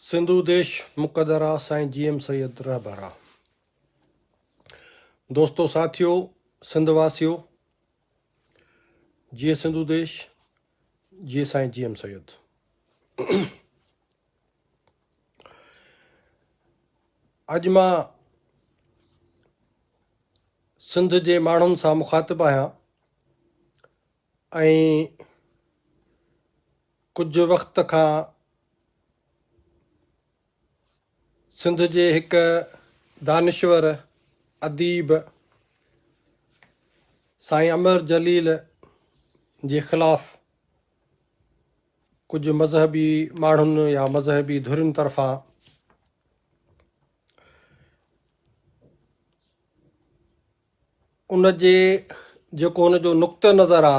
سنڌو ديش مقدر آ سائين جي ايم سيد رهبر آ. دوستو ساٿيو سنڌ واسيو جيئي سنڌو ديش جيئي سائين جي ايم سيد. اڄ مان سنڌ جي ماڻهن سان مخاطب آهيان ۽ ڪجهه وقت کان سنڌ جي هڪ دانشور، اديب سائين امر جليل جي خلاف ڪجهه مذهبي ماڻهن يا مذهبي ڌرين طرفان ان جي جيڪو هن جو نقطه نظر آ،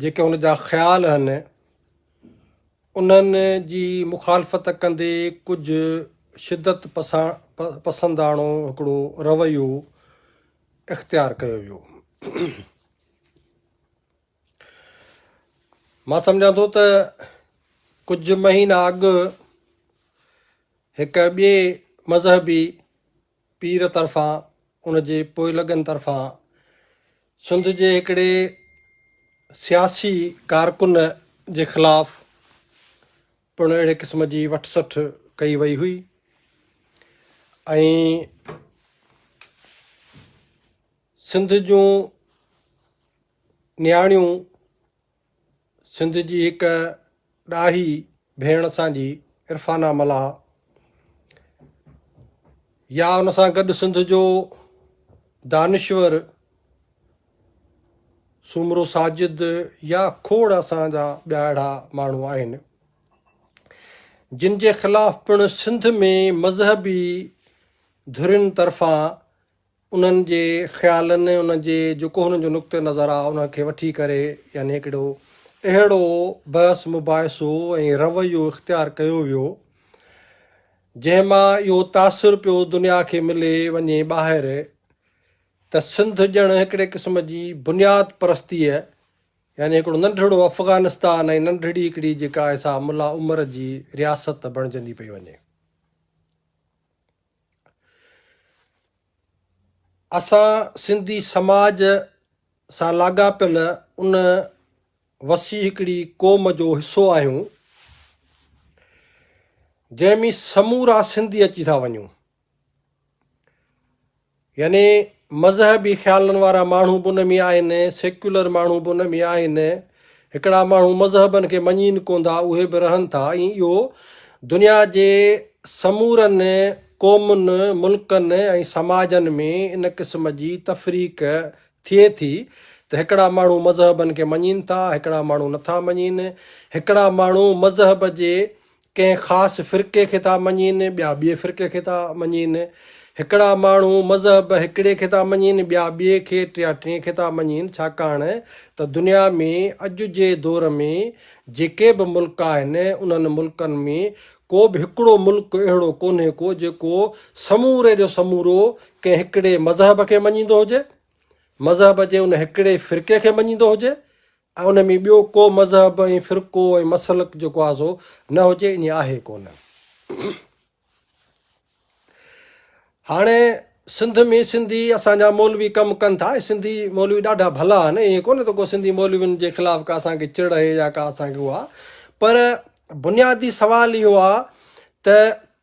جيڪي هن جا خيال هن، انهن جي مخالفت ڪندي ڪجهه شدت پسنداڻو هڪڙو رويو اختيار ڪيو ويو. مان سمجهان ٿو ته ڪجهه مهينا اڳ هڪ ٻئي مذهبي پير طرفان ان جي پوئلڳن طرفان سنڌ جي هڪڙي سياسي ڪارڪن جي خلاف پڻ اهڙي قسم جي وٺ سٺ ڪئي وئي هئي ۽ سنڌ جون نياڻيون سنڌ جي هڪ ڏاهي ڀيڻ اسان جي عرفانه ملاح يا ان سان گڏ سنڌ جو دانشور سومرو ساجد يا کوڙ اسان جا ٻيا اهڙا ماڻهو آهن جن جي خلاف پڻ سنڌ ۾ مذهبي ڌرين طرفان انهن جي خيالن ۽ انهن جي جيڪو هنن جو نقطه نظر آ ان کي وٺي ڪري يعني هڪڙو اهڙو بحث مباحثو ۽ رويو اختيار ڪيو ويو جنهن مان اهو تاثر پيو دنيا کي ملي وڃي ٻاهر ته سنڌ ڄڻ هڪڙي قسم جي بنياد پرستيء يعني هڪڙو ننڍڙو افغانستان ۽ ننڍڙي هڪڙي جيڪا آهي سا ملا عمر جي رياست بڻجندي پئي وڃي. اسان سنڌي سماج سان لاڳاپيل ان وسيع هڪڙي قوم جو حصو آهيون، جنهن ۾ سمورا سنڌي اچي ٿا وڃون. يعني مذهبي خيالن وارا ماڻهو به ان ۾ آهن، سيڪيولر ماڻهو به ان ۾ آهن، هڪڙا ماڻهو مذهبن کي مڃين ڪونه ٿا اهي به رهن ٿا ۽ اهو دنيا جي سمورن قومن، ملڪن ۽ سماجن ۾ ان قسم جي تفريق ٿئي ٿي ته هڪڙا ماڻهو مذهبن کي مڃين ٿا، هڪڙا ماڻهو نٿا مڃين، هڪڙا ماڻهو مذهب جي ڪنهن خاص فرقي کي ٿا مڃين، ٻيا ٻئي فرقي کي ٿا مڃين، هڪڙا ماڻهو مذهب هڪڙي کي ٿا مڃين، ٻيا ٻئي کي، ٽيا ٽئين کي ٿا مڃين، ڇاڪاڻ ته دنيا ۾ اڄ جي دور ۾ جيڪي به ملڪ آهن، انهن ملڪن ۾ ڪو به هڪڙو ملڪ اهڙو ڪونهي ڪو جيڪو سموري جو سمورو ڪنهن هڪڙي مذهب کي مڃيندو هجي، مذهب جي ان هڪڙي فرقي کي مڃيندو هجي ۽ ان ۾ ٻيو ڪو مذهب ۽ فرقو ۽ مسلڪ جيڪو آهي سو نه هجي، ائين آهي ڪونه. هاڻي سنڌ ۾ سنڌي اسان جا مولوي ڪم ڪن ٿا ۽ سنڌي مولوي ڏاڍا ڀلا آهن ائين ڪونهي ته ڪو سنڌي مولوين جي خلاف ڪا اسان کي چڙ آهي يا ڪا اسان کي اها پر بنيادي سوال اهو آهي ته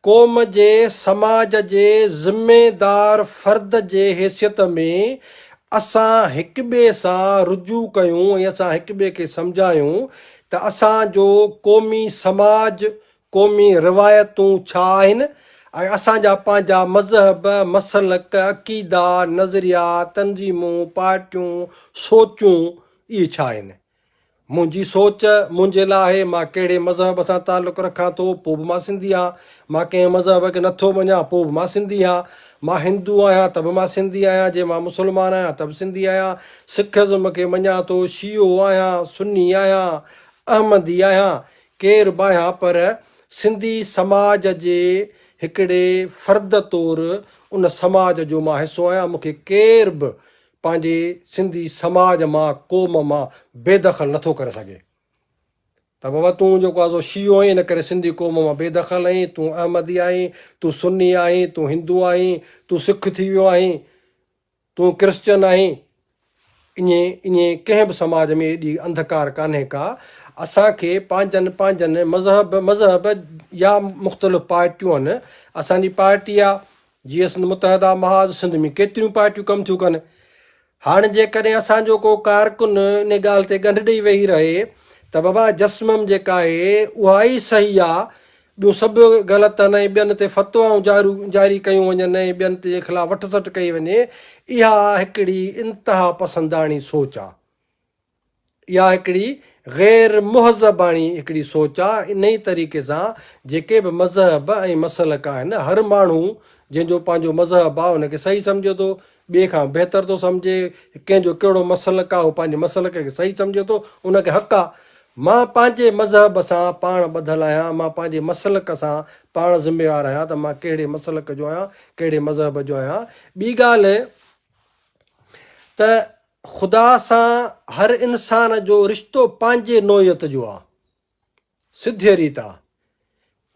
قوم جي سماج جي ذميدار فرد جي حيثيت ۾ اسان هڪ ٻئي سان رجوع ڪيون ۽ اسان هڪ ٻئي کي سمجهايون ته اسان جو قومي سماج قومي روايتون ڇا آهن ۽ اسان جا پنهنجا مذهب، مسلڪ، عقيدا، نظريا، تنظيمون، پارٽيون، سوچون اهي ڇا آهن؟ منهنجي سوچ منهنجي لاء آهي، مان ڪهڙي مذهب سان تعلق رکان ٿو پوء به مان سنڌي آهيان، مان ڪنهن مذهب کي نٿو مڃان پوء به مان سنڌي آهيان، مان هندو آهيان ته به مان سنڌي آهيان، جي مان مسلمان آهيان ته به سنڌي آهيان، سک ازم کي مڃان ٿو، شيعو آهيان، سني آهيان، احمدي آهيان، ڪير به آهيان پر سنڌي سماج جي هڪڙي فرد طور ان سماج جو مان حصو آهيان مون کي ڪير به پنهنجي سنڌي سماج مان قوم مان بي دخل نٿو ڪري سگهي. ته بابا تون جيڪو آهي سو شيعو آهين ان ڪري سنڌي قوم مان بي دخل آهين، تون احمدي آهين، تون سني آهين، تون هندو آهين، تون سک ٿي ويو آهين، تون ڪرسچن آهين. ائين ائين ڪنهن به سماج ۾ ايڏي انڌڪار ڪانهي ڪا. اسان کي پنهنجن پنهنجن مذهب مذهب يا مختلف پارٽيون آهن. اسان جي پارٽي آ جيئي سنڌ متحده محاذ سنڌ ۾ ڪيتريون پارٽيون ڪم ٿيون ڪن. هاڻ جيڪڏهن اسان جو ڪو ڪارڪن ان ڳالهه تي ڳنڍ ڏئي ويهي رهي ته بابا جسمم جيڪا آهي اها ئي صحيح آ، ٻيون سڀ غلط آهن ۽ ٻين تي فتوائون جاري ڪيون وڃن ۽ ٻين جي خلاف وٺ سٽ ڪئي وڃي، اها هڪڙي انتها پسنداڻي سوچ آ. اها هڪڙي غير مهذباڻي هڪڙي سوچ آ. انهي طريقي سان جيڪي به مذهب ۽ مسلڪ آهن، هر ماڻهو جنهن جو پنهنجو مذهب آ ان کي صحيح سمجهي ٿو، ٻئي کان بهتر ٿو سمجهي، ڪنهن جو ڪهڙو مسلڪ آ هو پنهنجي مسلڪ کي صحيح سمجهي ٿو، ان کي حق آ. مان پنهنجي مذهب سان پاڻ ٻڌل آهيان، مان پنهنجي مسلڪ سان پاڻ ذميوار آهيان ته مان ڪهڙي مسلڪ جو آهيان، ڪهڙي مذهب جو آهيان. ٻي ڳالهه ته خدا سان هر انسان جو رشتو پنهنجي نوعيت جو آ. سڌيء ريت آ.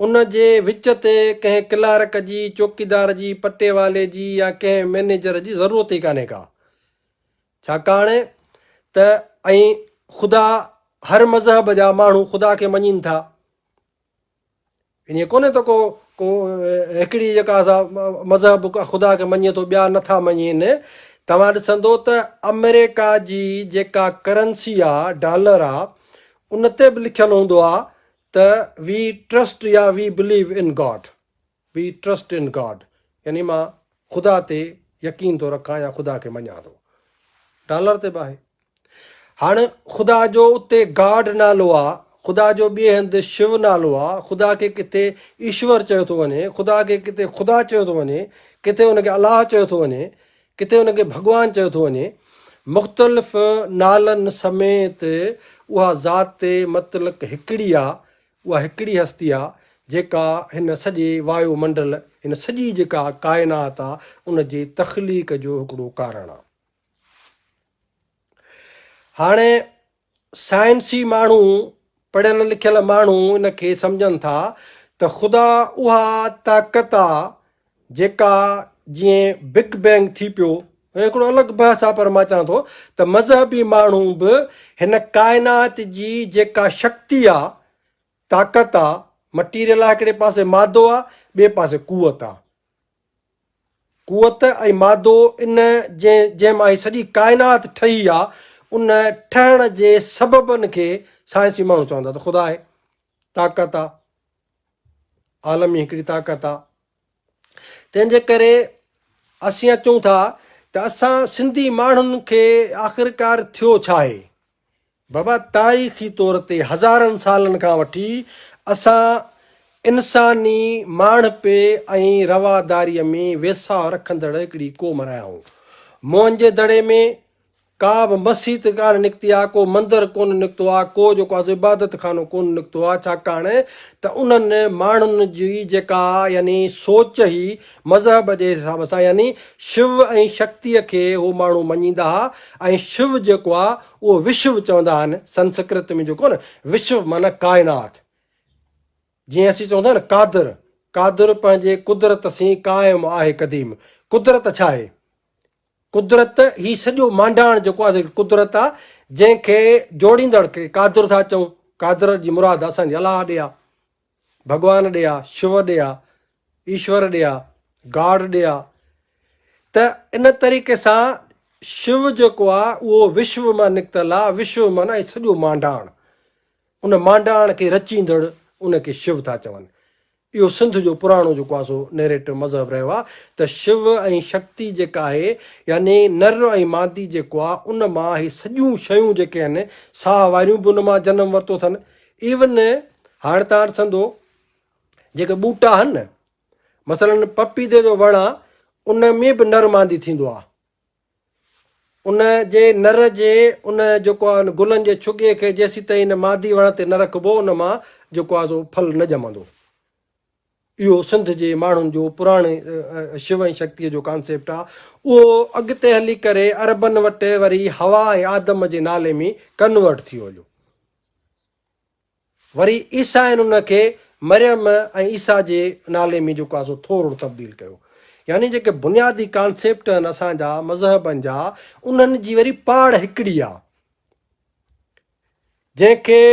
ان جي وچ تي ڪنهن ڪلارڪ جي، چوڪيدار جي، پٽيوالي جي يا ڪنهن مئنيجر جي ضرورت ئي ڪانهي ڪا. ڇاڪاڻ ته ۽ خدا هر مذهب جا ماڻهو خدا کي مڃين ٿا. ائين ڪونهي ته ڪو ڪو هڪڙي جيڪا سا مذهب خدا کي مڃي ٿو ٻيا نٿا مڃين. توهان ڏسندو ته آمريڪا جي جيڪا ڪرنسي آ ڊالر آ ان تي به لکيل هوندو آ ته وي ٽرسٽ يا we believe in God we trust in God يعني مان خدا تي يقين ٿو رکان يا خدا کي مڃان ٿو ڊالر تي به آهي. هاڻ خدا جو اتي گاڊ نالو آ، خدا جو ٻئي هنڌ شو نالو آ، خدا کي ڪٿي ايشور چيو ٿو وڃي، خدا کي ڪٿي خدا چيو ٿو وڃي، ڪٿي ان کي الله چيو ٿو وڃي، ڪٿي ان کي ڀڳوان چيو ٿو وڃي. مختلف نالن سميت اها ذات مطلق هڪڙي آ، اها هڪڙي هستي آ، جيڪا هن سڄي وايو منڊل، هن سڄي جيڪا ڪائنات آ، ان جي تخليق جو هڪڙو ڪارڻ آ. هاڻي سائنسي ماڻهو، پڙهيل لکيل ماڻهو ان کي سمجهن ٿا ته خدا اها طاقت آ جيڪا جيئن بگ بينگ ٿي پيو، هي هڪڙو الڳ بحث آ پر مان چوان ٿو ته مذهبي ماڻهو به هن ڪائنات جي جيڪا شڪتي آ، طاقت آ، مٽيريل آ هڪڙي پاسي مادو آ، ٻئي پاسي قوت آ. قوت ۽ مادو ان جنهن جنهن مان هي سڄي ڪائنات ٺهي آ، ان ٺهڻ جي سببن کي سائنسي ماڻهو چون ٿا ته خدا آهي، طاقت آ، عالمي هڪڙي طاقت آ. تنهن جي ڪري اسين اچون ٿا ته اسان سنڌي ماڻهن کي آخرڪار ٿيو ڇا آهي؟ بابا تاريخي طور تي هزارن سالن کان وٺي اسان انساني ماڻهپي ۽ رواداريء ۾ ويساهه رکندڙ هڪڙي قوم رهيا آهيون. موهن جي دڙي ۾ ڪا به مسيت ڪانه نڪتي آ، ڪو مندر ڪونه نڪتو آ، ڪو جيڪو آ سو عبادت خانو ڪونه نڪتو آ، ڇاڪاڻ ته انهن ماڻهن جي جيڪا يعني سوچ هئي مذهب جي حساب سان يعني شو ۽ شڪتيء کي هو ماڻهو مڃيندا ها ۽ شو جيڪو آ اهو وشو چوندا آهن سنسڪرت ۾ جيڪو نه وشو معنيٰ ڪائنات جيئن اسين چوندا آهن قادر قادر پنهنجي قدرت سين قائم آهي قديم قدرت ڇا آهي قدرت هي سڄو مانڊاڻ جيڪو آهي قدرت آ جنهن کي جوڙيندڙ کي قادر ٿا چئون قادر جي مراد اسان جي الله ڏي آ ڀڳوان ڏي آ، شو ڏي آ، ايشور ڏي آ، گاڊ ڏي آ ته ان طريقي سان شو جيڪو آ اهو وشو مان نڪتل آ، وشو معنيٰ هي سڄو مانڊاڻ، ان مانڊاڻ کي رچيندڙ ان کي شو ٿا چون. اهو سنڌ جو پراڻو جيڪو آ سو نيريٽو مذهب رهيو آ ته شو ۽ شڪتي جيڪا آهي يعني نر ۽ مادي جيڪو آ ان مان هي سڄيون شيون جيڪي آهن ساهه واريون به ان مان جنم ورتو اٿن ايون هاڻ توهان ڏسندو جيڪي ٻوٽا آهن نه مثلا پپيتي جو وڻ آ ان ۾ به نر ماندي ٿيندو آ ان جي نر جي ان جيڪو آ گلن جي ڇڳي کي جيسين تائين مادي وڻ تي نه رکبو ان مان جيڪو آ سو ڦل نه ڄمندو. اهو سنڌ جي ماڻهن جو پراڻي شو ۽ شڪتيء جو ڪانسيپٽ آ. اهو اڳتي هلي ڪري عربن وٽ وري حوا ۽ آدم جي نالي ۾ ڪنورٽ ٿي هليو. وري عيسائين ان کي مريم ۽ عيسيٰ جي نالي ۾ جيڪو آهي سو ٿورڙو تبديل ڪيو. يعني جيڪي بنيادي ڪانسيپٽ آهن اسان جا مذهبن جا انهن جي وري پاڙ هڪڙي آهي. جنهن کي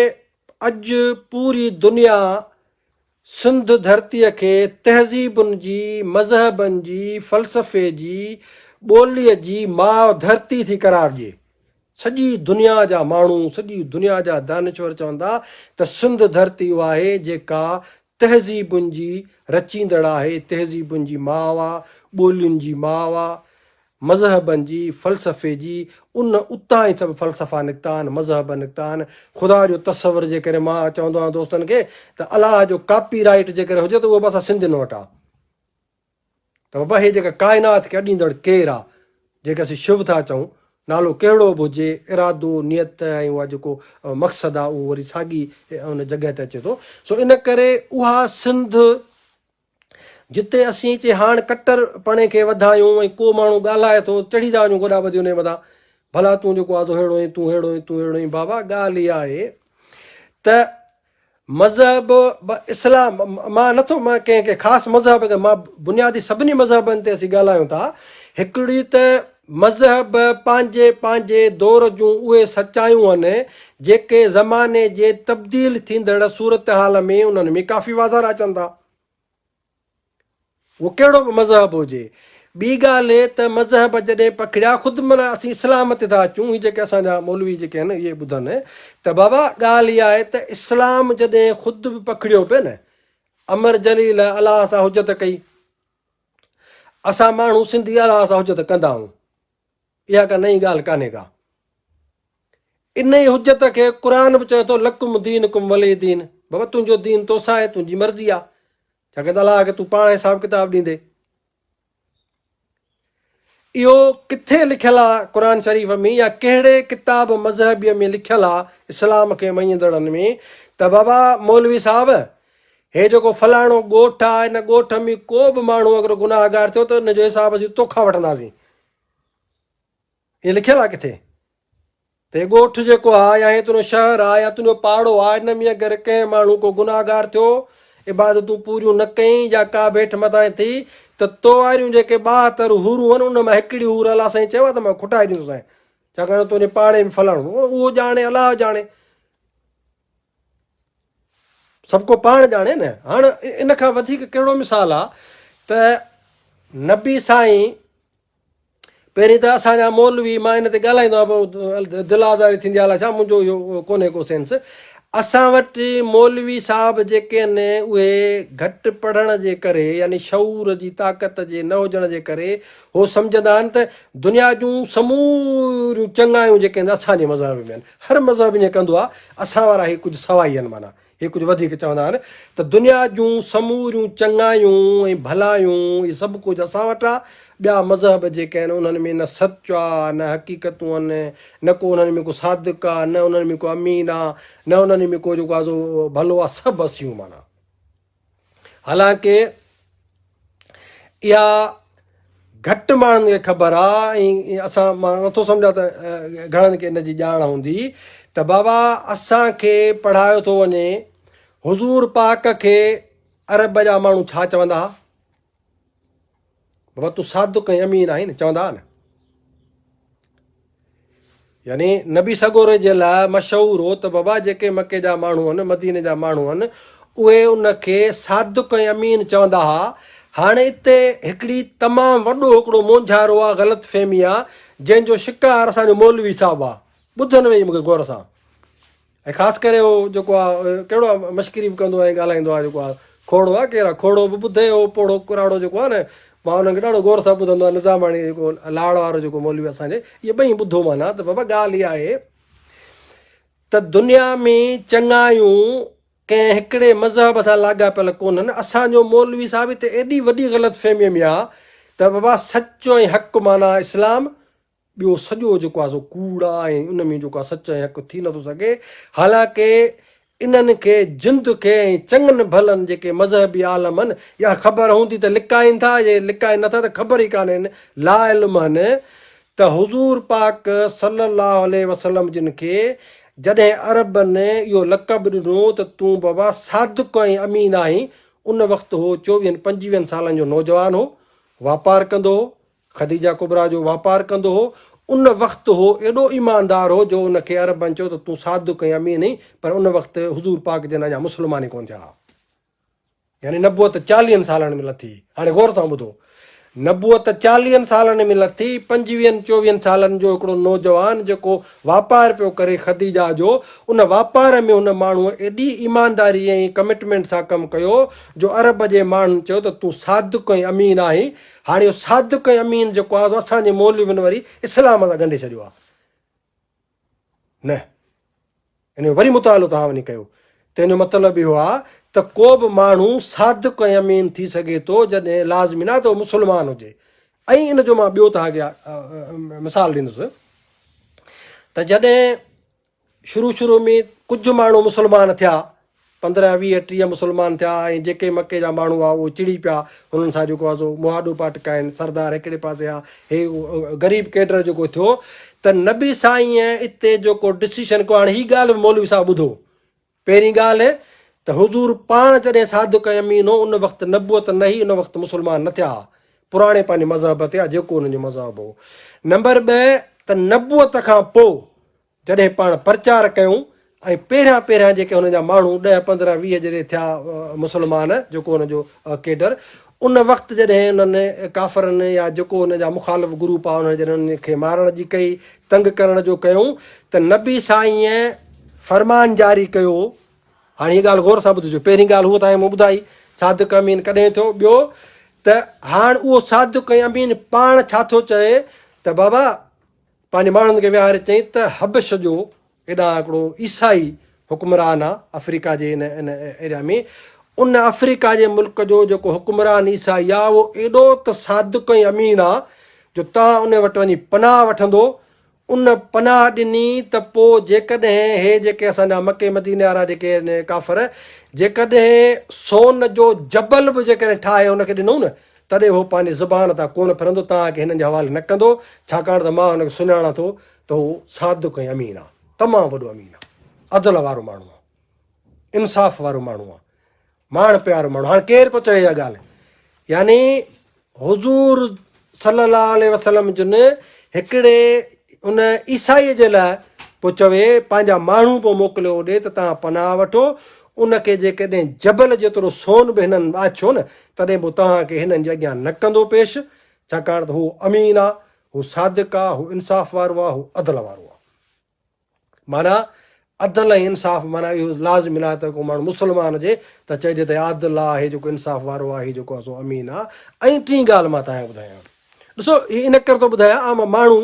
اڄ پوري دنيا سنڌ ڌرتيء کي تهذيبن جي، مذهبن جي، فلسفي جي، ٻوليء جي ماء ڌرتي ٿي قرار ڏئي. سڄي دنيا جا ماڻهو، سڄي دنيا جا دانشور چون ٿا ته سنڌ ڌرتي اها آهي جيڪا تهذيبن جي رچيندڙ آهي، تهذيبن جي ماء آ، ٻولين جي ماء آ، مذهبن جي، فلسفي جي، ان اتان ئي سڀ فلسفا نڪتا آهن، مذهب نڪتا آهن. خدا جو تصور جيڪڏهن مان چوندو آهيان دوستن کي ته الله جو ڪاپي رائيٽ جيڪڏهن هجي ته اهو به اسان سنڌين وٽ آهي. ته بابا هي جيڪا ڪائنات کي اڏيندڙ ڪير آهي، جيڪي اسين شو ٿا چئون، نالو ڪهڙو به هجي، ارادو، نيت ۽ اها جيڪو مقصد آهي اهو وري ساڳي ان جڳهه تي اچي ٿو. سو ان ڪري اها سنڌ جتي اسين چي هاڻ ڪٽر پڻي کي وڌايون ۽ ڪو ماڻهو ڳالهائي ٿو چڙهي ٿا وڃون گوڏا ٻڌي انهي مٿان ڀلا تون جيڪو آزو ههڙو آهين تون ههڙو آهين تون ههڙو آهين بابا ڳالهه اها آهي ته مذهب اسلام مان نٿو مان ڪنهن کي خاص مذهب کي مان بنيادي سڀني مذهبن تي اسين ڳالهايون ٿا هڪڙي ته مذهب پنهنجي پنهنجي دور جون اهي سچايون آهن جيڪي زماني جي تبديل ٿيندڙ صورتحال ۾ انهن ۾ ڪافي واڌارا اچن ٿا. اهو ڪهڙو به مذهب هجي. ٻي ڳالهه ته مذهب جڏهن پکڙيا خود معنيٰ اسين اسلام تي ٿا اچون هي جيڪي اسان جا مولوي جيڪي آهن اهي ٻڌن ته بابا ڳالهه اها آهي ته اسلام جڏهن خود به پکڙيو پئي نه امر جليل الله سان حجت ڪئي اسان ماڻهو سنڌي الله سان حجت ڪندا آهيون اها ڪا نئين ڳالهه ڪانهي ڪا. انهيء حجت کي قرآن به چئي ٿو لڪم دينڪم ولي دين بابا تنهنجو دين توسان آهي تنهنجي مرضي آهي ڇاڪاڻ ته الله کي تون پاڻ حساب ڪتاب ڏيندي. اهو ڪٿي لکيل آهي قرآن شريف ۾ يا ڪهڙي ڪتاب مذهبيء ۾ لکيل آهي اسلام کي مڃيندڙن ۾ ته بابا مولوي صاحب هي جيڪو فلاڻو ڳوٺ آهي ان ڳوٺ ۾ ڪو به ماڻهو اگر گناهگار ٿيو ته ان جو حساب اسين توکان وٺنداسين. ائين لکيل آهي ڪٿي ته هي ڳوٺ جيڪو آهي يا هي تنهنجو شهر آهي يا تنهنجو پاڙو آهي ان ۾ اگر ڪنهن ماڻهو ڪو گناهگار ٿيو، عبادتون پوريون نه ڪيائين يا ڪا به هيٺ مٿانهين ٿي ته تو واريون جيڪي 72 حورون آهن ان مان هڪڙي حور الله سائين چيو آهي ته مان کٽائي ڏيندوسانء ڇاڪاڻ ته تنهنجي پاڙي ۾ فلاڻو اهو ڄاڻي الله ڄاڻي سڀ ڪو پاڻ ڄاڻي نه. هاڻ ان کان وڌيڪ ڪهڙو مثال آ ته نبي سائين پهرين ته اسان جا مولوي مان ان تي ڳالهائيندو آهيان پوء دل آزاري ٿيندي آهي ڇا منهنجو اهو ڪونهي ڪو سينس اسان وٽ مولوي صاحب جيڪي آهن اهي گهٽ پڙهڻ جي ڪري يعني شعور جي طاقت جي نه هجڻ جي ڪري هو سمجهندا آهن ته دنيا جون سموريون چڱايون جيڪي آهن اسان جي مذهب ۾ آهن هر مذهب ائين ڪندو آهي اسان وارا هي ڪجهه سوائي آهن معنيٰ هي ڪجهه وڌيڪ چوندا آهن ته دنيا جون سموريون چڱايون ۽ ڀلايون اهي سڀ ڪجهه اسان وٽ آهي، ٻيا مذهب جيڪي آهن انهن ۾ نه سچ آهي نه حقيقتون آهن، نه ڪو انهن ۾ ڪو صادق آهي، نه انهن ۾ ڪو امين آهي، نه انهن ۾ ڪو جيڪو آهي سو ڀلو آهي، سڀ اسيون معنيٰ. حالانڪه اها گهٽ ماڻهن کي خبر آ ۽ اسان مان نٿو سمجهان ته گهڻن کي ان جي ڄاڻ هوندي ته بابا اسان کي پڙهايو ٿو وڃي حضور پاڪ کي عرب جا ماڻهو ڇا چوندا ها بابا تون صادق ۽ امين آهين نه چوندا ها نه يعني نبي سڳوري جي لاء مشهور هو ته بابا جيڪي مڪي جا ماڻهو هن، مديني جا ماڻهو هن، اهي ان کي صادق ۽ امين چوندا ها. هاڻي اتي هڪڙي تمام وڏو هڪڙو مونجهارو آ، غلط فهمي آ، جنهن جو شڪار اسان جو مولوي صاحب آ. ٻڌن ويهي مون کي غور سان. ۽ خاص ڪري هو جيڪو آ ڪهڙو آ مشڪري به ڪندو آ ۽ ڳالهائيندو آ جيڪو آ کوڙو آ ڪير آ کوڙو به ٻڌي هو پوڙهو ڪراڙو جيڪو آ نه مان انهن کي ڏاڍو غور سان ٻڌندو آهيان نظاماڻي جيڪو لاڙ وارو جيڪو مولوي اسان جي اهي ٻئي ٻڌو معنيٰ ته بابا ڳالهه اها آهي ته دنيا ۾ چڱايون ڪنهن هڪڙي مذهب سان لاڳاپيل ڪونهن اسان جو مولوي صاحب هتي ايڏي وڏي غلط فهمي ۾ آ ته بابا سچ ۽ حق معنيٰ اسلام ٻيو سڄو جيڪو آهي سو ڪوڙ آهي ۽ ان ۾ جيڪو آهي سچ ۽ حق ٿي نٿو سگهي. حالانڪه انهن کي جند کي ۽ چڱن ڀلن جيڪي مذهبي عالم آهن يا خبر هوندي ته لڪائين ٿا جي لڪائين نٿا ته خبر ئي ڪانهين لاعلم آهن ته حضور پاڪ صلي الله عليه وسلم جن کي جڏهن عربن اهو لقب ڏنو ته تون بابا صادق ۽ امين آهين، ان وقت هو چوويهن پنجويهن سالن جو نوجوان هو، واپار ڪندو هو، خديجه ڪبريٰ جو واپار ڪندو هو، ان وقت هو ايڏو ايماندار هو جو ان کي عربن چيو ته تون صادق ۽ امين آهين، پر ان وقت حضور پاڪ جن اڃا مسلمان ئي ڪونه ٿيا ها. يعني نبوت چاليهن سالن ۾ لٿي. هاڻي غور سان ٻڌو. نبوت چاليهن سالن ۾ لٿي، پنجويهن چوويهن سالن جو هڪڙو نوجوان جيڪو واپار پيو ڪري خديجه جو، ان واپار ۾ هن ماڻهوء ايڏي ايمانداري ۽ ڪمٽمينٽ سان ڪم ڪيو جو عرب جي ماڻهن چيو ته تون صادق ۽ امين آهين. هاڻي اهو صادق ۽ امين جيڪو آهي سو اسان جي مولوين وري اسلام سان ڳنڍي ڇڏيو آهي. نه. ان جو وري مطالعو توهان وڃي ڪيو. تنهن جو مطلب اهو آهي ته ڪو به ماڻهو صادق ۽ امين ٿي سگهي ٿو جڏهن لازمي ناهي ته اهو مسلمان هجي. ۽ ان جو مان ٻيو توهان کي مثال ڏيندس ته جڏهن شروع شروع ۾ ڪجهه ماڻهو مسلمان ٿيا 15 20 30 مسلمان ٿيا ۽ جيڪي مڪي جا ماڻهو هئا اهي چڙي پيا هنن سان جيڪو آهي سو مهاڏو پاٽڪائن سردار هڪڙي پاسي آ هي غريب ڪيڊر جيڪو ٿيو ته نبي سائينء اتي جيڪو ڊسيشن ڪيو هاڻي هي ڳالهه به مولوي صاحب ٻڌو پهرين ڳالهه ته حضور پاڻ جڏهن صادق ۽ امين هو ان وقت نبوت نه هئي ان وقت مسلمان نه ٿيا ها پراڻي پنهنجي مذهب تي جيڪو انهن جو مذهب هو نمبر 2 ته نبوت کان پوء جڏهن پاڻ پرچار ڪيون ۽ پهريان پهريان جيڪي هن جا ماڻهو 10 15 20 جڏهن ٿيا مسلمان جيڪو هن جو ڪيڊر ان وقت جڏهن انهن ڪافرن يا جيڪو هن جا مخالف گروپ آ انهن جڏهن انهن کي مارڻ جي ڪئي تنگ ڪرڻ جو ڪيون ته نبي سائينء فرمان جاري ڪيو. هاڻي هي ڳالهه غور سان ٻڌجو. پهرين ڳالهه هوء تائين مون ٻڌائي صادق امين ڪڏهن ٿيو. ٻيو ته هاڻ اهو صادق ۽ امين پاڻ ڇا ٿو چئي ته بابا پنهنجي ماڻهن کي ويهاري چيائين ته حبش جو هيڏانهن هڪڙو عيسائي حڪمران آ آفريڪا جي ان ان ايريا ۾ ان آفريڪا جي ملڪ جو جيڪو حڪمران عيسائي آ اهو ايڏو ته صادق ۽ امين آ جو توهان ان وٽ وڃي پناهه وٺندو ان پناهه ڏني ته پوء جيڪڏهن هي جيڪي اسان جا مڪي مديني وارا جيڪي آهن ڪافر جيڪڏهن سون جو جبل به جيڪڏهن ٺاهي ان کي ڏنو نه تڏهن هو پنهنجي زبان تان ڪونه ڦرندو، توهان کي هنن جي حوالي نه ڪندو، ڇاڪاڻ ته مان هن کي سڃاڻان ٿو ته هو صادق ۽ امين آهي، تمام وڏو امين آهي، عدل وارو ماڻهو آهي، انصاف وارو ماڻهو آهي، ماڻهپي وارو ماڻهو. هاڻ ڪير پيو چوي اها ڳالهه؟ يعني حضور صلي الله عليه وسلم جن هڪڙي ان عيسائيء جي لاء پيو چوي، پنهنجا ماڻهو پيو موڪليو اوڏي ته توهان پناهه وٺو، ان کي جيڪڏهن جبل جيترو سون به هنن آڇيو نه تڏهن به توهان کي هنن جي اڳيان نه ڪندو پيش، ڇاڪاڻ ته هو امين آ، هو صادق آ، هو انصاف وارو آ، هو عدل وارو آ. معنيٰ عدل ۽ انصاف معنيٰ اهو لازمي ناهي ته ڪو ماڻهو مسلمان هجي ته چئجي ته هي عادل آ، هي جيڪو انصاف وارو آ، هي جيڪو آ سو امين آ. ۽ ٽين ڳالهه مان توهان کي ٻڌايان. ڏسو هي ان ڪري ٿو ٻڌايان عام ماڻهو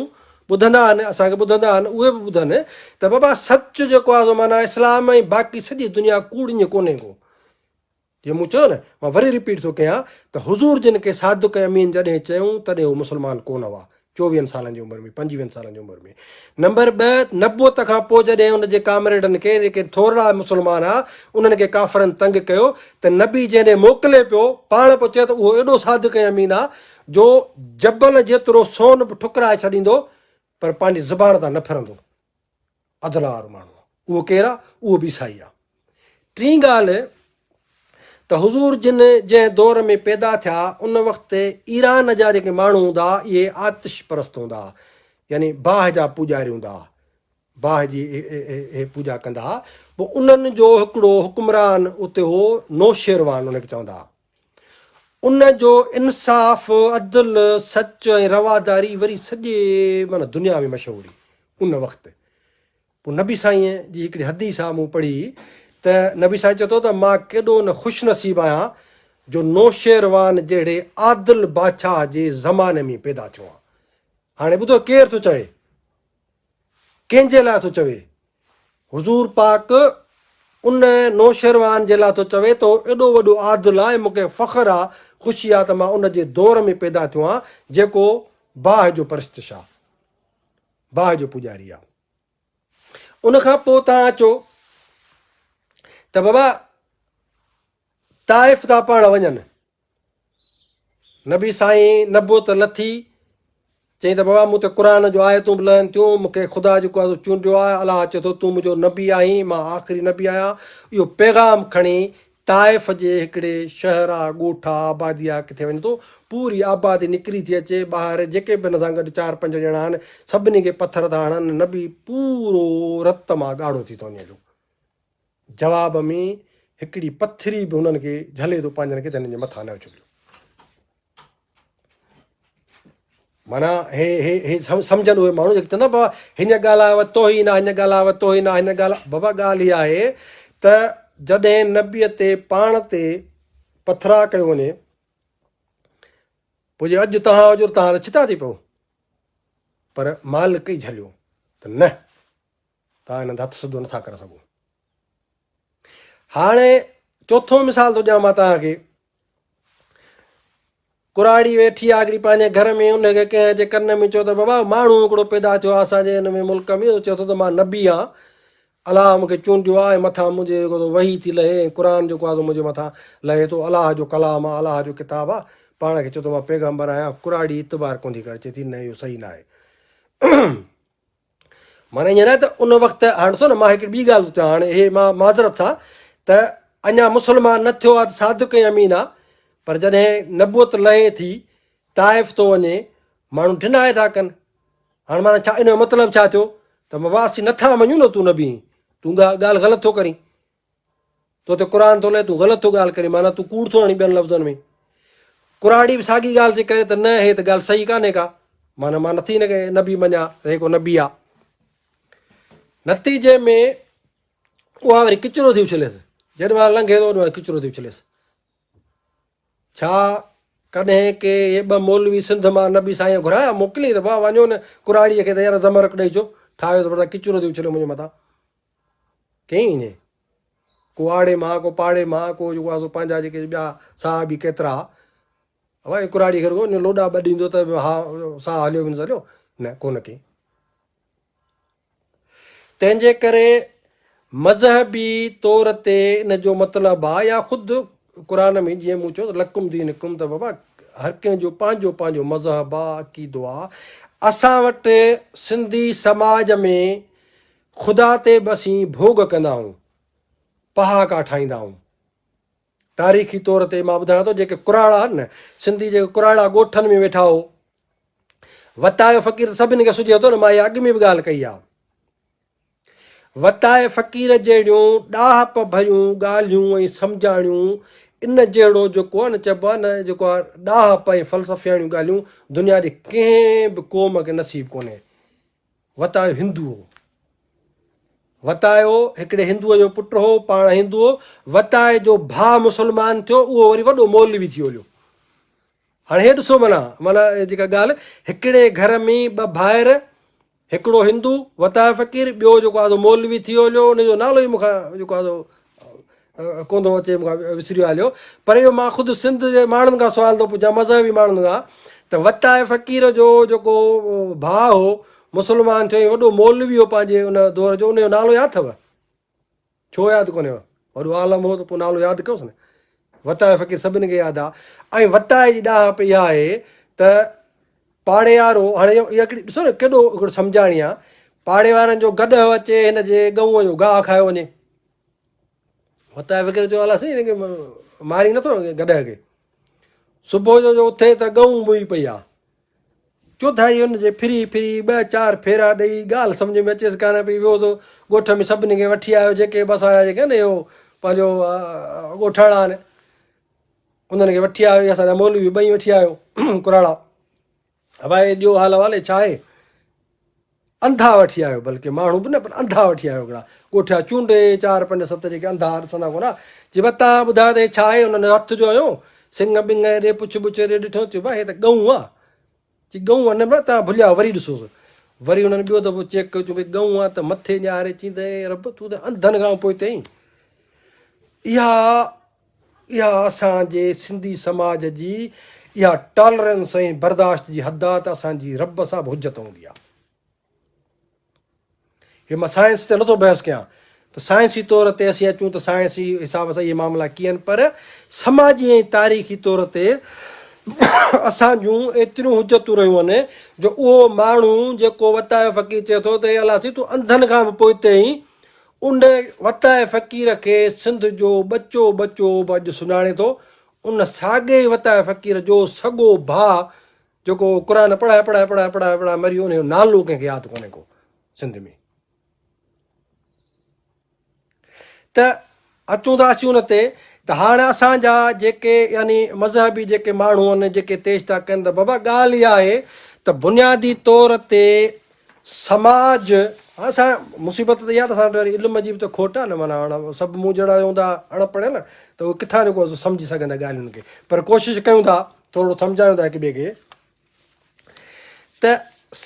ٻڌندا آهن، اسان کي ٻڌندا آهن، اهي به ٻڌن ته بابا سچ جيڪو آ سو معنيٰ اسلام ۽ باقي سڄي دنيا ڪوڙ ائين ڪونهي ڪو. جيئن مون چيو نه، مان وري رپيٽ ٿو ڪيان ته حضور جن کي صادق ۽ امين جڏهن چيائون تڏهن هو مسلمان ڪونه هئا، چوويهن سالن جي عمر ۾ پنجويهن سالن جي عمر ۾. نمبر 2 نبوت کان پوء جڏهن ان جي ڪامريڊن کي جيڪي ٿورڙا مسلمان هئا انهن کي ڪافرن تنگ ڪيو ته نبي جنهن ڏي موڪلي پيو پاڻ پيو چئي ته اهو ايڏو صادق ۽ امين آ جو جبل جيترو سون به ٺڪرائي ڇڏيندو پر پنهنجي زبان تان نه ڦرندو. عدل وارو ماڻهو آ. اهو ڪير آ؟ اهو به عيسائي آ. ٽين ڳالهه ته حضور جن جنهن دور ۾ پيدا ٿيا ان وقت ايران جا جيڪي ماڻهو هوندا ها اهي آتش پرست هوندا ها يعني باهه جا پوڄاري هوندا ها باهه جي اهي پوڄا ڪندا ها پوء انهن جو هڪڙو حڪمران اتي هو نوشيروان ان کي چوندا ها ان جو انصاف، عدل، سچ ۽ رواداري وري سڄي معنيٰ دنيا ۾ مشهور هئي ان وقت. پوء نبي سائينء جي هڪڙي حديث آ مون پڙهي ته نبي سائين چئي ٿو ته مان ڪيڏو نه خوش نصيب آهيان جو نوشيروان جهڙي عادل بادشاهه جي زماني ۾ پيدا ٿيو آهيان. هاڻي ٻڌو ڪير ٿو چوي؟ ڪنهن جي لاء ٿو چوي؟ حضور پاڪ ان نوشيروان جي لاء ٿو چوي ته هو ايڏو وڏو عادل آ ۽ مون کي فخر آ، خوشي آ ته مان ان جي دور ۾ پيدا ٿيو آهيان جيڪو باهه جو پرستش آ، باهه جو پوڄاري آ. ان کان پوء توهان اچو ته بابا طائف ٿا پاڻ وڃن. نبي سائين نبوت لٿي، چيائين ته بابا مون تي قرآن جون آيتون به لهن ٿيون، مون کي خدا جيڪو آهي سو چونڊيو آهي، الله چئي ٿو تون منهنجو نبي آهين، مان آخري نبي آهيان، اهو پيغام کڻي طائف جي هڪڙي شهر آ، ڳوٺ آ، آبادي آ، ڪٿي وڃي ٿو، پوري آبادي نڪري ٿي اچي ٻاهر، جيڪي به هن سان گڏ چار پنج ڄڻا آهن، سڀني کي پٿر ٿا هڻن، نبي پورو رت مان ڳاڙهو ٿي ٿو وڃي هليو. جواب ۾ هڪڙي پٿري به هنن کي جهلي ٿو پنهنجن کي ته هنن جي مٿان نه اڇليو. معنيٰ هي هي هي سمجهن اهي ماڻهو جيڪي چوندا بابا هن ڳالهه آهي توهين آهي هن ڳالهه آهي توهين آهي هن ڳالهه بابا ڳالهه اها آهي ته جڏهن نبيء تي پاڻ تي پٿراء ڪيو وڃي پوء جي اڄ توهان هجو توهان ته ڇتا ٿي پئو پر مالڪ ئي جهليو ته نه توهان هنن تي هٿ سڌو نٿا ڪري سگهو هاڻي چوٿون مثال ٿو ڏيان مان توهان کي ڪراڙي ويٺي آ هڪڙي پنهنجي گهر ۾ ان کي ڪنهن اچي ڪن ۾ چيو ته بابا ماڻهو هڪڙو پيدا ٿيو آ اسان جي هن ۾ ملڪ ۾ اهو چئي ٿو ته مان نبي آن الله مون کي چونڊيو آ ۽ مٿان منهنجي جيڪو سو وحي ٿي لهي ۽ قرآن جيڪو آ سو منهنجي مٿان لهي ٿو الله جو ڪلام آ الله جو ڪتاب آ پاڻ کي چئي ٿو مان پيغمبر آهيان ڪراڙي اعتبار ڪونه ٿي ڪري چئي ٿي نه اهو صحيح ناهي معنيٰ ائين ناهي ته ان وقت هاڻ ڏسو نه مان هڪڙي ٻي ڳالهه ٿو چوان هاڻي هي مان معذرت سان ته اڃا مسلمان نه ٿيو آهي ته صادق ۽ امين آهي پر جڏهن نبوت لهي ٿي طائف ٿو وڃي ماڻهو ڊنائي ٿا ڪن هاڻ معنيٰ ڇا ان جو مطلب ڇا ٿيو ته بابا اسين نٿا مڃون نه تون نبي تون ڳالهه غلط ٿو ڪرين تو تي قرآن ٿو لهي تون غلط ٿو ڳالهه ڪرين معنيٰ تون ڪوڙ ٿو هڻين ٻين لفظن ۾ ڪراڙي به ساڳي ڳالهه ٿي ڪري ته نه هي ته ڳالهه صحيح ڪانهي ڪا معنيٰ مان نٿي هن کي نبي مڃان ته هي ڪو نبي آ نتيجي ۾ اها وري ڪچرو ٿي اڇليس جيڏي مهل لنگهي ٿو اوڏي مهل ڪچرو ٿي اڇليس ڇا ڪڏهن ڪي اهي ٻه مولوي سنڌ مان نبي سائين گهرايا موڪلي ته ڀاء وڃو نه ڪراڙيء کي ته يار زمرڪ ڏئي چو ٺاهيو ته پر ڪچرو ٿي اڇليو منهنجي مٿان ڪئين ائين ڪو آڙي مان ڪو پاڙي مان ڪو جيڪو آهي سو پنهنجا جيڪي ٻيا صحابي ڪيترا ها ڀائي ڪراڙي کي رڳو لوڏا ٻه ڏيندو ته ها ساهه هليو ويندس هليو نه ڪونه ڪئين تنهن جي ڪري مذهبي طور تي ان جو مطلب آ يا خود قرآن ۾ جيئن مون چيو ته لڪم دينڪم ته بابا هر ڪنهن جو پنهنجو پنهنجو مذهب آ عقيدو آ اسان وٽ سنڌي سماج ۾ خدا تي به اسين ڀوڳ ڪندا آهيون، پهاڪا ٺاهيندا آهيون. تاريخي طور تي مان ٻڌايان ٿو جيڪي ڪراڙا آهن نه سنڌي جيڪي ڪراڙا ڳوٺن ۾ ويٺا هو وتايو فقير ته سڀني کي سجهي ٿو نه مان اها اڳ ۾ به ڳالهه ڪئي آهي وتائي فقير جهڙيون ڏاهپ ڀريون ڳالهيون ۽ سمجهاڻيون ان جهڙو جيڪو آهي نه چئبو آهي نه جيڪو آهي ڏاهپ ۽ فلسفياڻيون ڳالهيون دنيا جي ڪنهن به قوم کي نصيب ڪونهي وتايو هندو هو. وتايو هڪڙي هندوء جو پٽ هو، پاڻ هندو هو. وتائي جو ڀاء مسلمان ٿيو، اهو وري وڏو مولوي ٿي هليو. هاڻي هي ڏسو معنيٰ معنيٰ جيڪا ڳالهه هڪڙي گهر ۾ ٻه ڀائر، هڪڙو هندو وتايو فقير، ٻيو جيڪو آهي سو مولوي ٿي هليو، ان جو نالو ئي مون کان جيڪو آهي سو ڪونه ٿو اچي مون کان وسري ويو هليو پر اهو مان خود سنڌ جي ماڻهن کان سوال ٿو پڇان مذهبي ماڻهن کان ته وتائي فقير جو جيڪو ڀاء هو مسلمان ٿيو ۽ وڏو مولوي هو پنهنجي ان دور جو ان جو نالو ياد اٿو ڇو ياد ڪونهي وڏو عالم هو ته پوء نالو ياد ڪيوس نه وتائي فقير سڀني کي ياد آ ۽ وتائي جي ڏاهپ اها آهي ته پاڙي وارو هاڻي اها هڪڙي ڏسو نه ڪيڏو هڪڙو سمجهاڻي آ پاڙي وارن جو گڏهه اچي هن جي ڳئون جو گاهه کايو وڃي وتائي فقير چيو الا سائين هن کي ماري نٿو گڏهه کي صبح جو جو اٿي ته ڳئون موئي پئي آ چوڌاري ان جي ڦري ڦري ٻه چار ڦيرا ڏئي ڳالهه سمجهه ۾ اچيس ڪانه پئي ويو ته ڳوٺ ۾ سڀني کي وٺي آيو جيڪي به اسان جا جيڪي آهن اهو پنهنجو ڳوٺاڻا آهن انهن کي وٺي آيو اسان جا مولوي ٻئي وٺي آيو ڪراڙا ڀائي ڏيو حال احوال ڇا آهي انڌا وٺي آيو بلڪه ماڻهو به نه پر انڌا وٺي آيو هڪڙا ڳوٺ جا چونڊي چار پنج ست جيڪي انڌا ڏسندا ڪونه چي ڀا تان ٻڌايو ته هي ڇا آهي انهن هٿ جو هنيو سنگ ٻنگ هيڏي پڇ ٻڇ هيڏي ڏٺو چيو ڀا هي ته ڳئون آ چي ڳئون آ نه ڀا تان ڀليا وري ڏسوس وري انهن ٻيو دفعو چيڪ ڪيو چيو ڀئي ڳئون آ ته مٿي نهاري چين ته اي رب تون ته انڌن کان پوئتي آهين اها اها اسان جي سنڌي سماج جي اها ٽالرنس ۽ برداشت جي حد آ ته اسان جي رب سان به حجت هوندي آ. هي مان سائنس تي نٿو بحث ڪيان ته سائنسي طور تي اسين اچون ته سائنسي حساب سان اهي معاملا ڪيئن پر سماجي ۽ تاريخي طور تي اسان جون ايتريون حجتون رهيون آهن جو اهو ماڻهو جيڪو وتايو فقير چئي ٿو ته اي الله سائين تون انڌن کان به پوئتي آهين ان وتايي فقير کي سنڌ جو ٻچو ٻچو به اڄ سڃاڻي ٿو ان ساڳئي وتايي فقير جو سڳو ڀاء جيڪو قرآن پڙهائي پڙهائي پڙهائي پڙهائي پڙهائي مري ويو ان جو نالو ڪنهن کي ياد ڪونهي ڪو سنڌ ۾. ته اچون ٿا اسين ان تي ته هاڻ اسان جا جيڪي يعني مذهبي جيڪي ماڻهو آهن جيڪي تيش ٿا ڪن ته بابا ڳالهه اها آهي ته بنيادي طور تي سماج اسان مصيبت ته اها ته اسان وٽ وري علم جي به ته کوٽ آهي نه معنيٰ هاڻ سڀ مون جهڙا هوندا اڻ پڙهيل ته اهي ڪٿان جيڪو سمجهي سگهندا ڳالهين کي پر ڪوشش ڪيون ٿا ٿورو سمجهايون ٿا هڪ ٻئي کي ته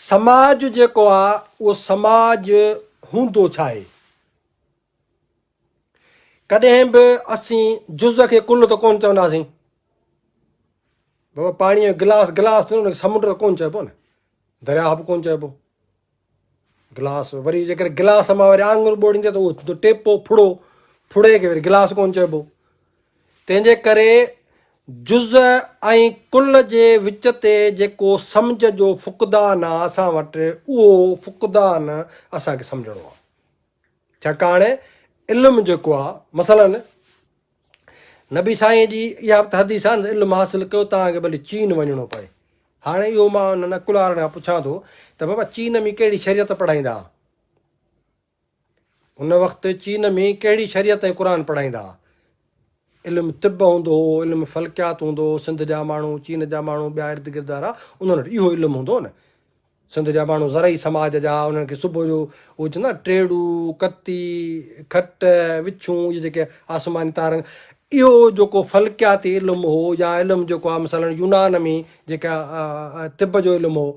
سماج جيڪو آ اهو سماج هوندو ڇا آهي؟ ڪڏهن به اسين جز کي ڪل ته ڪونه چونداسين. بابا پاڻي جو گلاس گلاس ٿيندو ان کي سمنڊ ته ڪونه چئبو نه، درياهه به ڪونه چئبو. گلاس وري جيڪڏهن گلاس مان وري آڱر ٻوڙيندي ته اهو ٿيندو ٽيپو ڦڙو، ڦڙي کي وري گلاس ڪونه چئبو. تنهن جي ڪري جز ۽ ڪل جي وچ تي جيڪو سمجهه جو فقدان آ اسان وٽ اهو فقدان اسان کي سمجهڻو آ. ڇاڪاڻ علم جيڪو آ مثلا نبي سائين جي اها به ته حديث آ نه علم حاصل ڪيو توهان کي ڀلي چين وڃڻو پئي. هاڻي اهو مان انهن عقل وارن کان پڇان ٿو ته بابا چين ۾ ڪهڙي شريعت پڙهائيندا؟ ان وقت چين ۾ ڪهڙي شريعت ۽ قرآن پڙهائيندا ها؟ علم طب هوندو هو، علم فلڪيات هوندو هو، سنڌ جا ماڻهو، چين جا ماڻهو، ٻيا ارد گرد وارا، انهن وٽ اهو علم هوندو هو نه. سنڌ جا ماڻهو زرعي سماج جا، انهن کي صبح جو اهو چوندا نه ٽيڙو، ڪتي، کٽ، وڇون، اهي جيڪي آسماني تارن، اهو جيڪو فلڪياتي علم هو يا علم جيڪو آهي مثلاً يونان ۾ جيڪا طب جو علم هو،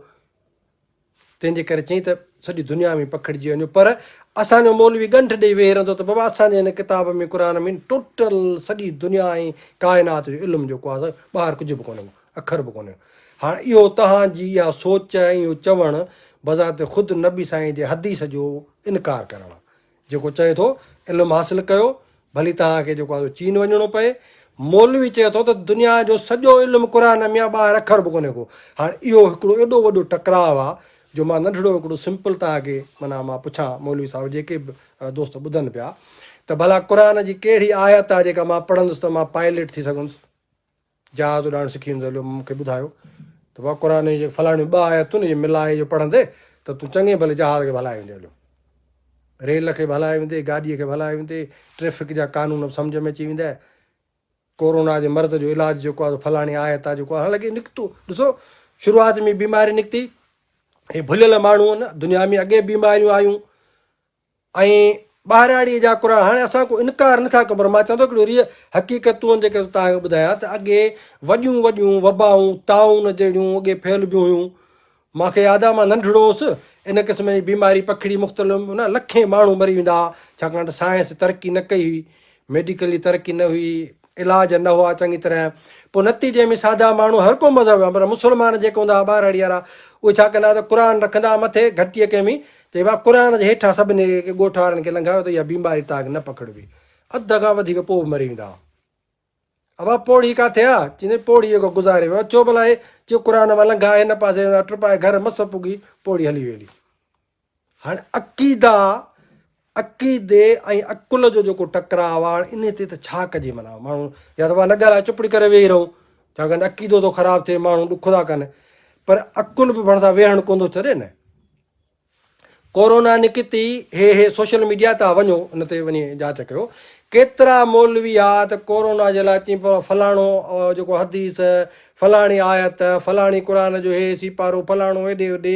تنهن جي ڪري چيائين ته سڄي دنيا ۾ پکڙجي وڃو پر اسان جو مولوي ڳنڍ ڏئي ويهي رهندو ته بابا اسان جي هن ڪتاب ۾ قرآن ۾ ٽوٽل سڄي دنيا ۽ ڪائنات جو علم جيڪو آهي سو ٻاهر ڪجهه به ڪونهي اکر به ڪونهي هاڻ اهو توهان جي اها سوچ ۽ اهو چوڻ بذات خود نبي سائين جي حديث جو انڪار ڪرڻ آهي جيڪو چئي ٿو علم حاصل ڪيو ڀلي توهان کي جيڪو آهي سو چين وڃڻو پئي. مولوي چئي ٿو ته دنيا جو سڄو علم قرآن ۾ آهي ٻاهر اکر به ڪونهي ڪو. هاڻ اهو هڪڙو ايڏو وڏو ٽڪراء آهي جو مان ننڍڙو هڪڙو سمپل توهان کي معنيٰ مان پڇان مولوي صاحب جيڪي به دوست ٻڌن پيا ته ڀلا قرآن جي ڪهڙي آيت آهي جيڪا مان پڙهندس ته مان پائليٽ ٿي سگهندس. جهاز اڏائڻ سکي ويندس هليو مون کي ٻڌايو ته بابا قرآن جي فلاڻيون ٻه آيتون اهي ملائي جو پڙهندي ته تون چڱي ڀلي جهاز کي به هلائي ويندي هليو ريل کي به هلائي ويندي گاڏيء کي به هلائي ويندي ٽريفڪ جا قانون به سمجهه ۾ اچي ويندا ڪورونا جي مرض جو علاج جيڪو آهي فلاڻي آيت آهي جيڪو حالانڪه نڪتو ڏسو شروعات ۾ بيماري نڪتي هي ڀليل ماڻهو آهن دنيا ۾ اڳي بيماريون آيون ۽ ٻاهراڙيء جا قرآن هاڻي اسان ڪو انڪار نٿا ڪيون پر مان چوان ٿو هڪڙيون ريء حقيقتون آهن جيڪي توهان کي ٻڌايان ته اڳي وڏيون وڏيون وبائون طاعون جهڙيون اڳي ڦهلبيون هيون مان کي ياد آهي مان ننڍڙو هوس ان قسم جي بيماري پکڙي مختلف نه لکين ماڻهو مري ويندا هئا ڇاڪاڻ ته سائنس ترقي نه ڪئي هئي ميڊيڪل جي ترقي نه هئي، علاج نه هئا چڱي طرح، پوء نتيجي ۾ سادا ماڻهو هر ڪو مذهب جا پر مسلمان جيڪي هوندا هئا ٻاهراڙي وارا اهي ڇا ڪندا هئا ته قرآن رکندا هئا مٿي گهٽيء ڪنهن ۾ چئبو آهي قرآن جي هيٺان سڀني کي ڳوٺ وارن کي لنگهايو ته اها بيماري توهان کي نه پکڙبي اڌ کان وڌيڪ پوء به مري ويندا هئا. ابا پوڙهي ڪاٿي آ؟ چيندي پوڙهي جيڪو گذاري ويو اچو ڀلا هي چيو قرآن مان لنگهاء هن پاسي ٽپائي گهر مس پڳي پوڙهي هلي ويلي. هاڻ عقيدا، عقيدي ۽ عقل جو جيڪو ٽڪراء آهي هاڻ انهي تي ته ڇا ڪجي معنيٰ ماڻهو يا ته نه ڳالهائي چپڙي ڪري ويهي رهون ڇاڪاڻ ته عقيدو ٿو خراب ٿئي ماڻهو ڏک ٿا ڪن پر عقل به ڀڻ سان ويهڻ ڪونه ٿو ڇڏي نه ڪورونا نڪتي هي هي سوشل ميڊيا تان وڃو ان تي وڃي جاچ ڪيو ڪيترا مولوي ها ته ڪورونا جي لاء چين پر فلاڻو جيڪو حديث فلاڻي آيت، فلاڻي قرآن جو هي سيپارو، فلاڻو هيڏي هوڏي،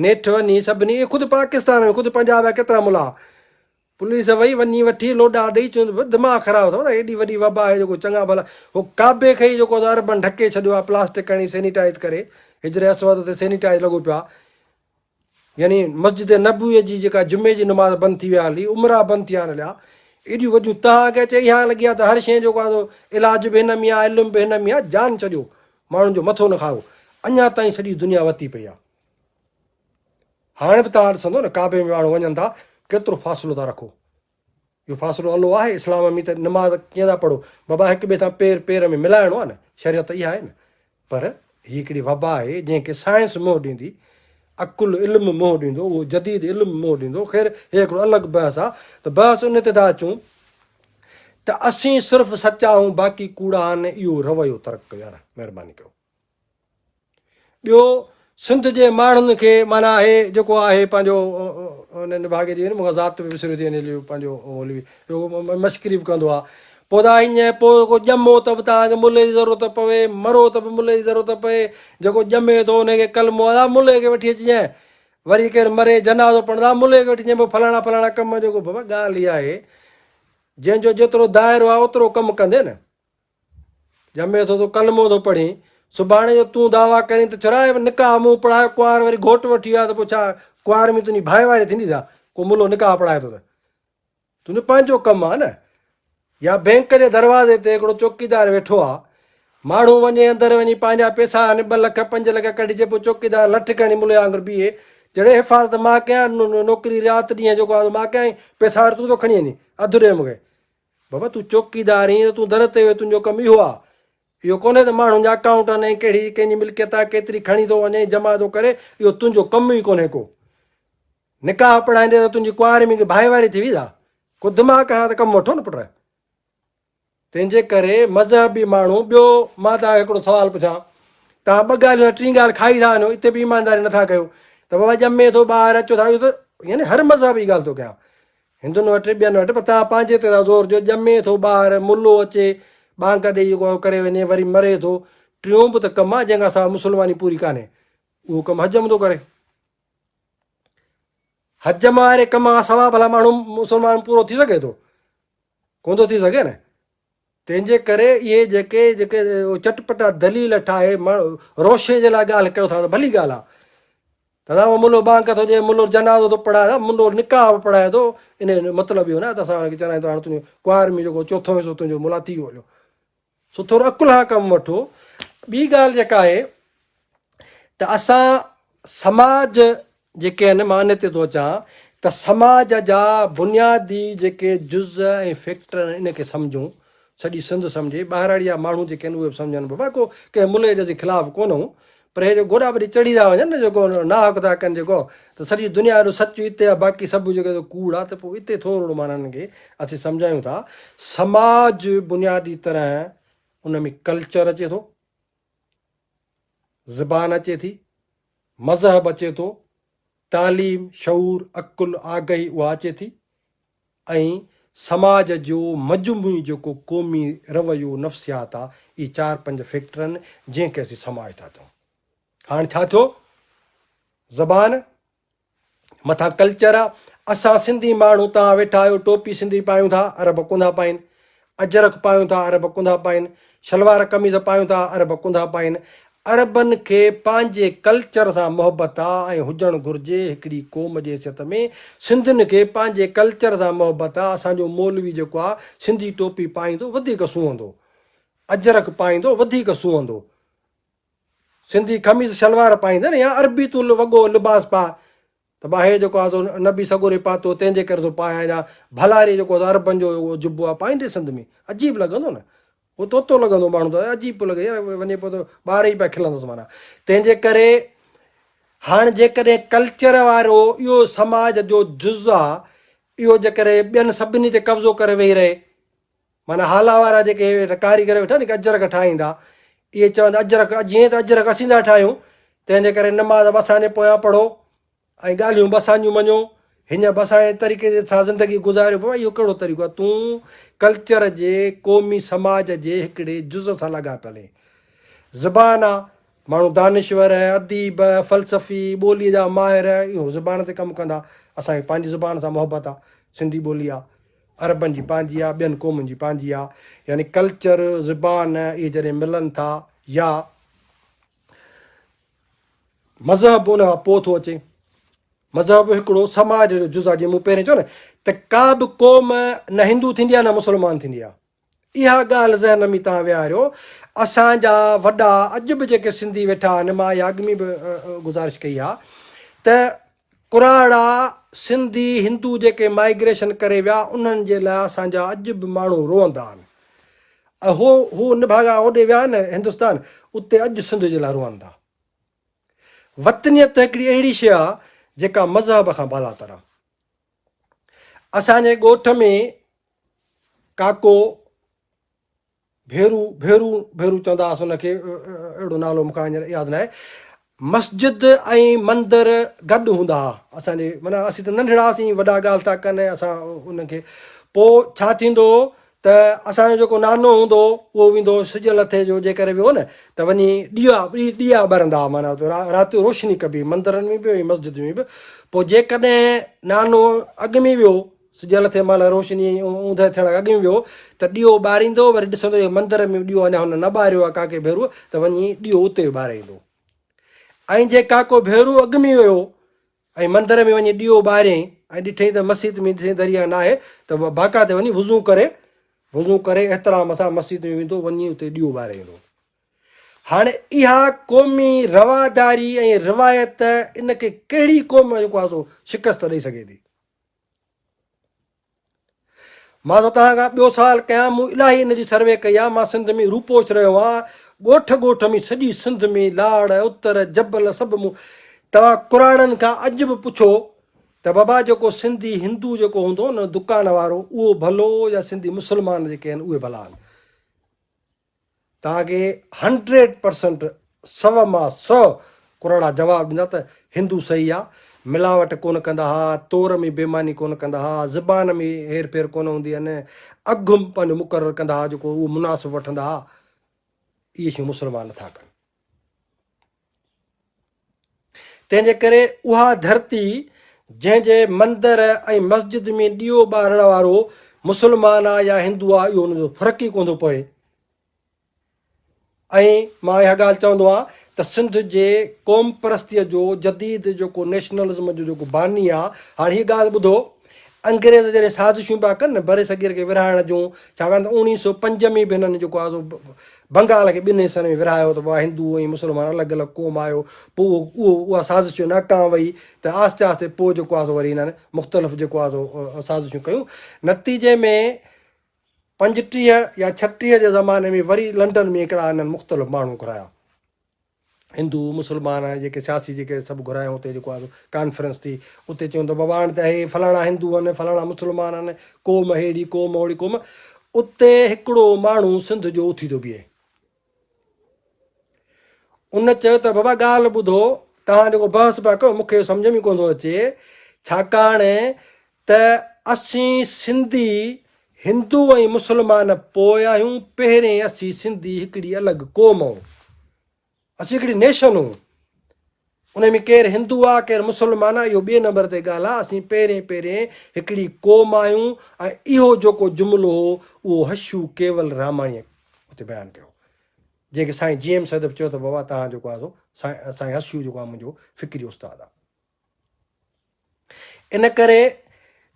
نيٺ وڃي سڀني اهي خود پاڪستان ۾ خود پنجاب جا ڪيترا ملا پوليس وئي وڃي وٺي لوڏا ڏئي چون دماغ خراب اٿو ايڏي وڏي وبا آهي جيڪو چڱا ڀلا هو ڪعبي کي ئي جيڪو عربن ڍڪي ڇڏيو آهي پلاسٽڪ هڻي سينيٽائز ڪري هجر اسود تي سينيٽائز لڳو پيو آهي يعني مسجد نبويء جي جيڪا جمعي جي نماز بند ٿي ويا هلي، عمرا بند ٿي ويا هليا، ايڏيون وڏيون تهان کي اچي اها لڳي آهي ته هر شيء جو ڪو علاج به هن ۾ آهي، علم به هن ۾ آهي، جان ڇڏيو، ماڻهن جو مٿو نه کائو، اڃا تائين سڄي دنيا وتي پئي آهي. هاڻي به توهان ڏسندو نه ڪعبي ۾ ماڻهو وڃن ٿا، ڪيترو فاصلو ٿا رکو. اهو فاصلو الو آهي اسلام ۾ ته نماز ڪيئن ٿا پڙهو بابا هڪ ٻئي سان پير پير ۾ ملائڻو آهي نه شريعت اها آهي نه. پر هي هڪڙي وبا آهي جنهن کي سائنس منهن ڏيندي، عقل علم منهن ڏيندو، اهو جديد علم منهن ڏيندو. خير هي هڪڙو الڳ بحث آهي ته بحث ان تي ٿا اچون ته اسين صرف سچا آهيون باقي ڪوڙا آهن اهو رويو ترڪ ڪيو يار مهرباني ڪيو. ٻيو سنڌ جي ماڻهن کي معنيٰ آهي جيڪو آهي پنهنجو ان نڀاڳي جي مون کان ذات به وسري ٿي وڃي پنهنجو مولوي جيڪو مشڪري به ڪندو آهي پوء ته ائين پوء ڪو ڄمو ته به توهان کي ملي جي ضرورت پوي مرو ته به ملي جي ضرورت پوي جيڪو ڄمي ٿو ان کي ڪلمو ادا ملي کي وٺي اچجانء وري ڪير مري جنازو پڙهندا ملي کي وٺي اچجانء پوء فلاڻا فلاڻا ڪم جيڪو بابا ڳالهه اها آهي جنهن جو جيترو دائرو آهي اوترو ڪم ڪندي نه ڄمي ٿو تون ڪلمو ٿو پڙهين، سڀاڻي جو تون دعويٰ ڪرين ته ڇورا نڪاح مون پڙهايو ڪنوار وري گهوٽ وٺي ويو آهي ته پوء ڇا ڪنوار ۾ تنهنجي ڀائيواري ٿيندي ڇا؟ ڪو ملو نڪاح پڙهائي ٿو ته تنهنجو پنهنجو ڪم آهي نه. يا بئنڪ جي دروازي تي هڪڙو چوڪيدار ويٺو آهي، ماڻهو وڃي اندر وڃي پنهنجا پيسا آهن ٻه لک پنج لک ڪڍي چي پوء چوڪيدار لٺ کڻي ملي وانگر بيهي جهڙي حفاظت مان ڪيان نوڪري رات ڏينهن جيڪو آهي مان ڪيان پيسا وري تون ٿو کڻي وڃين اڌ ڏي مون کي. بابا تون چوڪيدار آهين ته تون در تي ويهه تنهنجو ڪم اهو آهي. اهو ڪونهي ته ماڻهن جا اڪائونٽ آهن ۽ ڪهڙي ڪنهن جي ملڪيت آهي ڪيتري کڻي ٿو وڃي جمع ٿو ڪري اهو تنهنجو ڪم ئي ڪونهي ڪو. نڪاح پڙهائيندي ته تنهنجي ڪنواري ۾ ڀائيواري ٿي وئي ڇا؟ ڪو دماغ کان ته ڪم وٺو نه پٽ. تنهنجي ڪري مذهبي ماڻهو ٻيو مان توهان کي هڪڙو سوال پڇان توهان ٻه ڳالهيون يا ٽين ڳالهه کائي ٿا وڃو اتي به ايمانداري نٿا ڪيو ته بابا ڄمي ٿو ٻاهر اچو ٿا اهو ته يعني هر مذهب جي ڳالهه ٿو ڪيان هندن وٽ ٻين وٽ پر توهان پنهنجي تي ٿا زور ڏيو، ڄمي ٿو ٻار، ملو اچي ٻانگ ڏئي جيڪو ڪري وڃي وري مري ٿو، ٽيون به ته ڪم آهي جنهن کان سواء مسلماني پوري ڪانهي، اهو ڪم حجم ٿو ڪري. حجم واري ڪم کان سواء ڀلا ماڻهو مسلمان پورو ٿي سگهي ٿو؟ ڪونه ٿو ٿي سگهي نه. تنهن جي ڪري اهي جيڪي جيڪي چٽپٽا دليل ٺاهي روشي جي لاء ڳالهه ڪيو ٿا ته ڀلي ڳالهه آهي. دادا اهو ملو ٻانگ ٿو ڏئي، ملو جنازو ٿو پڙهائي، دادا ملو نڪاح به پڙهائي ٿو، ان جو مطلب اهو نه آهي ته اسان هن کي چونداسين ته هاڻ تنهنجو ڪنوار ۾ جيڪو چوٿون حصو تنهنجو ملا ٿي ويو هليو. سو ٿورو عقل کان ڪم وٺو. ٻي ڳالهه جيڪا آهي ته اسان سماج جيڪي آهن مان ان تي ٿو اچان ته سماج جا بنيادي جيڪي جز ۽ فيڪٽر آهن ان کي سمجهون سڄي سنڌ سمجهي ٻاهراڙي جا ماڻهو جيڪي آهن اهي به سمجهن بابا ڪو ڪنهن ملئي جي اسين خلاف ڪونه آهيون پر هي جو گوڏا ٻڏي چڙهي ٿا وڃن نه جيڪو ناحق ٿا ڪن جيڪو ته سڄي دنيا جو سچ اتي آهي باقي سڀ جيڪو ڪوڙ آهي ته پوء اتي ٿورڙو معنيٰ انهن کي اسين سمجهايون ٿا سماج بنيادي طرح ان ۾ ڪلچر اچي ٿو زبان اچي ٿي، مذهب اچي ٿو، تعليم، شعور، عقل، آگهي اها اچي ٿي ۽ سماج جو مجموعي جيڪو قومي رويو، نفسيات آ، اهي چار پنج فيڪٽر آهن جنهن کي اسين سماج ٿا چئون. هاڻ ڇا ٿيو؟ زبان، مٿان ڪلچر آ اسان سنڌي ماڻهو توهان ويٺا آهيو ٽوپي سنڌي پايون ٿا عرب ڪونه ٿا پائين اجرڪ پايون ٿا عرب ڪونه ٿا پائين شلوار قميص پايون ٿا عرب ڪونه ٿا پائين عربن کي پنهنجي ڪلچر سان محبت آ ۽ هجڻ گهرجي هڪڙي قوم جي حيثيت ۾ سنڌين کي پنهنجي ڪلچر سان محبت آ اسان جو مولوي جيڪو آ سنڌي ٽوپي پائيندو وڌيڪ سونهندو اجرڪ پائيندو وڌيڪ سونهندو سنڌي قميص شلوار پائيندين يا عربي تون وڳو لباس پاء ته با هي جيڪو آ سو نبي سڳوري پاتو تنهن جي ڪري ٿو پايان يا ڀلاري جيڪو عربن جو اهو جبو آ پائيندي سنڌ ۾ عجيب لڳندو نه هو طوطو لڳندو ماڻهو ته عجيب پيو لڳي يار وڃي پيو ته ٻار ئي پيا کلندس معنيٰ تنهن جي ڪري هاڻ جيڪڏهن ڪلچر وارو اهو سماج جو جز آ اهو جيڪڏهن ٻين سڀني تي قبضو ڪري ويهي رهي معنيٰ هالا وارا جيڪي ويٺا ڪاريگر ويٺا ني اجرڪ ٺاهيندا اهي چوندا اجرڪ جيئن ته اجرڪ اسين ٿا ٺاهيون تنهن جي ڪري نماز به اسان جي پويان پڙهو ۽ ڳالهيون به اسان جون مڃو هن به اسان جي طريقي سان زندگي گذاريو بابا اهو ڪهڙو طريقو آهي تون ڪلچر جي قومي سماج جي هڪڙي جز سان لاڳاپيل آهين زبان آ ماڻهو دانشور اديب فلسفي ٻوليء جا ماهر اهو زبان تي ڪم ڪندا اسان کي پنهنجي زبان سان محبت آ سنڌي ٻولي آ عربن جي پنهنجي آ، ٻين قومن جي پنهنجي آ، يعني ڪلچر، زبان اهي جڏهن ملن ٿا يا مذهب ان کان پوء ٿو اچي. مذهب هڪڙو سماج جو جز آ، جيئن مون پهرين چيو نه ته ڪا به قوم نه هندو ٿيندي آ نه مسلمان ٿيندي آ. اها ڳالهه ذهن ۾ توهان ويهاريو، اسان جا وڏا اڄ به جيڪي سنڌي ويٺا آهن، مان اها اڳ ۾ به گذارش ڪئي آ ته ڪراڙا سنڌي هندو جيڪي مائگريشن ڪري ويا انهن جي لاء اسان جا اڄ به ماڻهو روئندا آهن. ۽ هو هو نڀاڳا اوڏي ويا نه هندستان اتي اڄ سنڌ جي لاء روئن ٿا. وطنيت هڪڙي اهڙي شيء آ جيڪا مذهب کان بالاتر آ. اسان جي ڳوٺ ۾ ڪاڪو ڀيرو ڀيرو ڀيرو چوندا هئس ان کي اهڙو نالو مون کان هينئر ياد ناهي مسجد ۽ مندر گڏ هوندا هئا اسان جي معنيٰ اسين ته ننڍڙا هئاسين وڏا ڳالهه ٿا ڪن ۽ اسان انهن کي پوء ڇا ٿيندو هو ته اسان جو جيڪو نانو هوندو هو اهو ويندو هو سج لٿي جو جيڪر ويو نه ته وڃي ڏيئا ڏيئا ٻرندا هئا معنيٰ رات جو روشني ڪبي مندرن ۾ به ۽ مسجد ۾ به پوء جيڪڏهن نانو اڳ ۾ ويو سج لٿي مهل روشني ۽ اوندهه ٿيڻ کان اڳ ۾ ويو ته ڏيئو ٻاريندو، وري ڏسندو جو مندر ۾ ڏيئو اڃا هن نه ٻاريو آهي ڪاڪي ڀيروء ته وڃي ڏيئو اتي به ٻاري ايندو. ۽ جي ڪاڪو ڀيرو اڳ ۾ ويو ۽ مندر ۾ وڃي ڏيئو ٻاريائين ۽ ڏٺئين ته مسيت ۾ ڏسين درياهه ناهي ته باقاعده وڃي وضو ڪري وضو ڪري احترام سان مسيت ۾ ويندو وڃي اتي ڏيئو ٻاري ايندو. هاڻي اها قومي رواداري ۽ روايت ان کي ڪهڙي قوم جيڪو آهي سو شڪست ڏئي سگهي ٿي؟ مان ٿو توهان کان ٻيو سوال ڪيان، مون الاهي ان جي سروي ڪئي آهي، مان سنڌ ۾ روپوش رهيو آهيان، ڳوٺ ڳوٺ ۾ سڄي سنڌ ۾ لاڙ، اتر، جبل سڀ مون توهان ڪراڙن کان اڄ به پڇو ته بابا جيڪو سنڌي هندو جيڪو هوندو نه دڪان وارو اهو ڀلو يا سنڌي مسلمان جيڪي آهن اهي ڀلا آهن. توهان کي هنڊريڊ پرسنٽ سو مان سو ڪراڙا جواب ڏيندا ته هندو صحيح آ، ملاوٽ ڪونه ڪندا ها، تور ۾ بيماني ڪونه ڪندا ها، زبان ۾ هير ڦير ڪونه هوندي هن، اگهه پنهنجو مقرر ڪندا ها جيڪو اهو مناسب وٺندا ها، اهي شيون مسلمان نٿا ڪن. تنهن جي ڪري اها ڌرتي جنهن جي مندر ۽ مسجد ۾ ڏيئو ٻارڻ وارو مسلمان آ يا هندو آ اهو ان جو فرق ئي ڪونه ٿو پوي ۽ مان اها ڳالهه چوندو آهيان ته سنڌ جي قوم پرستيء جو جديد جيڪو نيشنلزم جو جيڪو باني آ هاڻي هيء ڳالهه ٻڌو انگريز جڏهن سازشون پيا ڪن نه برصغير کي ورهائڻ جون، ڇاڪاڻ ته 1905 ۾ به هنن جيڪو آهي سو بنگال کي ٻن حصن ۾ ورهايو ته بابا هندو ۽ مسلمان الڳ الڳ قوم آهيو، پوء اهو اهو اها سازش جو ناڪام وئي ته آهستي آهستي پوء جيڪو آهي سو وري هنن مختلف جيڪو آهي سو سازشون ڪيون نتيجي ۾ 35 يا 36 جي زماني ۾ وري لنڊن ۾ هڪڙا هنن مختلف ماڻهو گهرايا. هندو مسلمان جيڪي سياسي جيڪي سڀ گهرايائون اتي جيڪو آهي ڪانفرنس ٿي اتي چيون ته بابا هاڻي ته هي فلاڻا هندو آهن فلاڻا مسلمان آهن قوم ههڙي قوم هوڙي قوم اتي هڪڙو ماڻهو سنڌ جو اٿي ٿو بيهي ان چيو ته بابا ڳالهه ٻڌو توهان جيڪو بحث پيا ڪيو مونکي سمجهه ۾ ڪونه ٿو اچي ڇاڪاڻ ته اسين سنڌي هندو ۽ مسلمان پوء آهيون، پهرين اسين سنڌي هڪڙي الڳ قوم هون. اسين هڪڙي نيشن هون. انهي ۾ ڪير هندو آ ڪير مسلمان آ اهو ٻئي نمبر تي ڳالهه آ، اسين پهرين پهرين هڪڙي قوم آهيون ۽ اهو جيڪو جملو هو اهو حشو ڪيول راماڻيء اتي بيان ڪيو. جنهن کي سائين جي ايم سيد به چيو ته بابا توهان جيڪو آ سو سائين حشو جيڪو آ منهنجو فڪري استاد آ. ان ڪري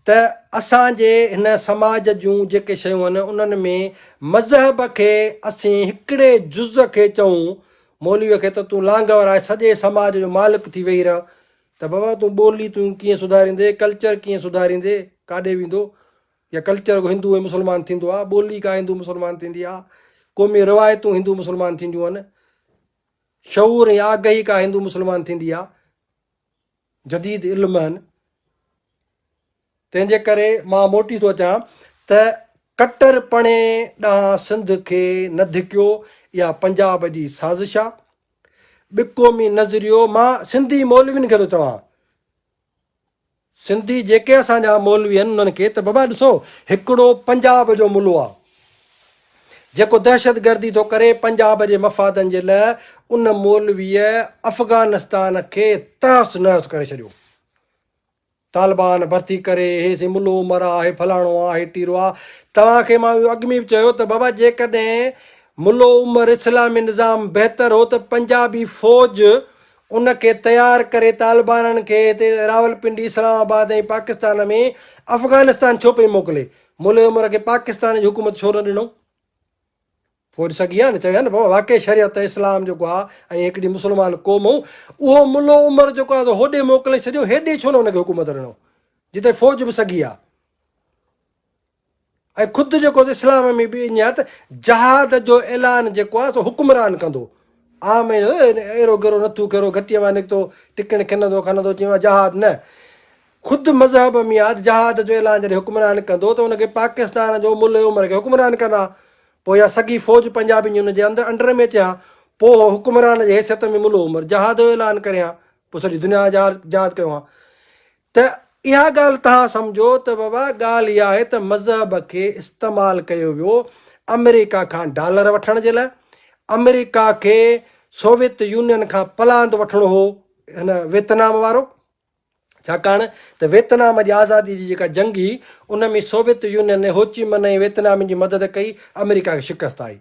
ته اسان جي هن سماج جون جيڪي شيون آهن انهن ۾ مذهب کي اسين هڪڙي جز کي چئون مولويء کي ته تون لانگ ورائي سڄي سماج جو مالڪ ٿي ويهي رهه ته بابا تون ٻولي تون ڪيئن سڌاريندي ڪلچر ڪيئن سڌاريندي ڪاڏي ويندو يا ڪلچر ڪو هندو ۽ مسلمان ٿيندو آهي ٻولي ڪا هندو مسلمان ٿيندي آهي قومي روايتون هندو مسلمان ٿينديون آهن شعور ۽ آگهي ڪا هندو مسلمان ٿيندي آهي جديد علم آهن، تنهن جي ڪري مان موٽي ٿو اچان ته ڪٽرپڻي ڏانهن سنڌ کي نه ڌڪيو، اها پنجاب جي سازش آ. ٻقومي نظريو مان سنڌي مولوين کي ٿو چوان، سنڌي جيڪي اسان جا مولوي آهن انهن کي ته بابا ڏسو هڪڙو پنجاب جو ملو آ، جيڪو دهشتگردي ٿو ڪري پنجاب جي مفادن جي لئه ان مولويء افغانستان کي تهس نهس ڪري ڇڏيو. طالبان ڀرتي ڪري هي سين ملو عمر آ هي فلاڻو آ هي ٽيرو آ توهان کي مان اهو اڳ ۾ به چيو ته بابا جيڪڏهن ملو عمر اسلامي نظام بهتر هو ته پنجابي فوج ان کي تيار ڪري طالبانن کي هتي راولپنڊي اسلام آباد ۽ پاڪستان ۾ افغانستان ڇو پئي موڪلي مولوي عمر کي پاڪستان جي حڪومت ڇو نه ڏنو؟ فوج سگهي ها نه چوي ها نه بابا واقعي شريعت اسلام جيڪو آ ۽ هڪڙي مسلمان قوم هون اهو ملو عمر جيڪو آ سو هوڏي موڪلي ڇڏيو هيڏي ڇو نه ان کي حڪومت ڏنو جتي فوج به سگهي ها. ۽ خود جيڪو اسلام ۾ به ائين آهي ته جهاد جو اعلان جيڪو آهي سو حڪمران ڪندو. عام ايرو گيرو نٿو کيرو گهٽيء مان نڪتو ٽڪڻ کنندو کنندو چيو جهاد نه. خود مذهب ۾ آهي ته جهاد جو اعلان جڏهن حڪمران ڪندو ته ان کي پاڪستان جو ملهه عمر کي حڪمران ڪندا. پوء اها سڳي فوج پنجابين جي ان جي اندر انڊر ۾ اچي ها پوء حڪمران جي حيثيت ۾ ملهه عمر جهاد جو اعلان ڪري ها پوء سڄي دنيا جهاد ڪيو ها. ته اها ڳالهه توهان سمجهو ته بابا ڳالهه اها آهي ته مذهب کي استعمال ڪيو ويو آمريڪا کان ڊالر وٺڻ جي لاء، آمريڪا کي سوويت يونين کان پلاند وٺڻو هو هن ويتنام وارو، ڇاڪاڻ ته ويتنام جي آزادي جي جيڪا جنگ هئي ان ۾ سوويت يونين هوچي من ۽ ويتنامين جي مدد ڪئي، آمريڪا کي شڪست آئي.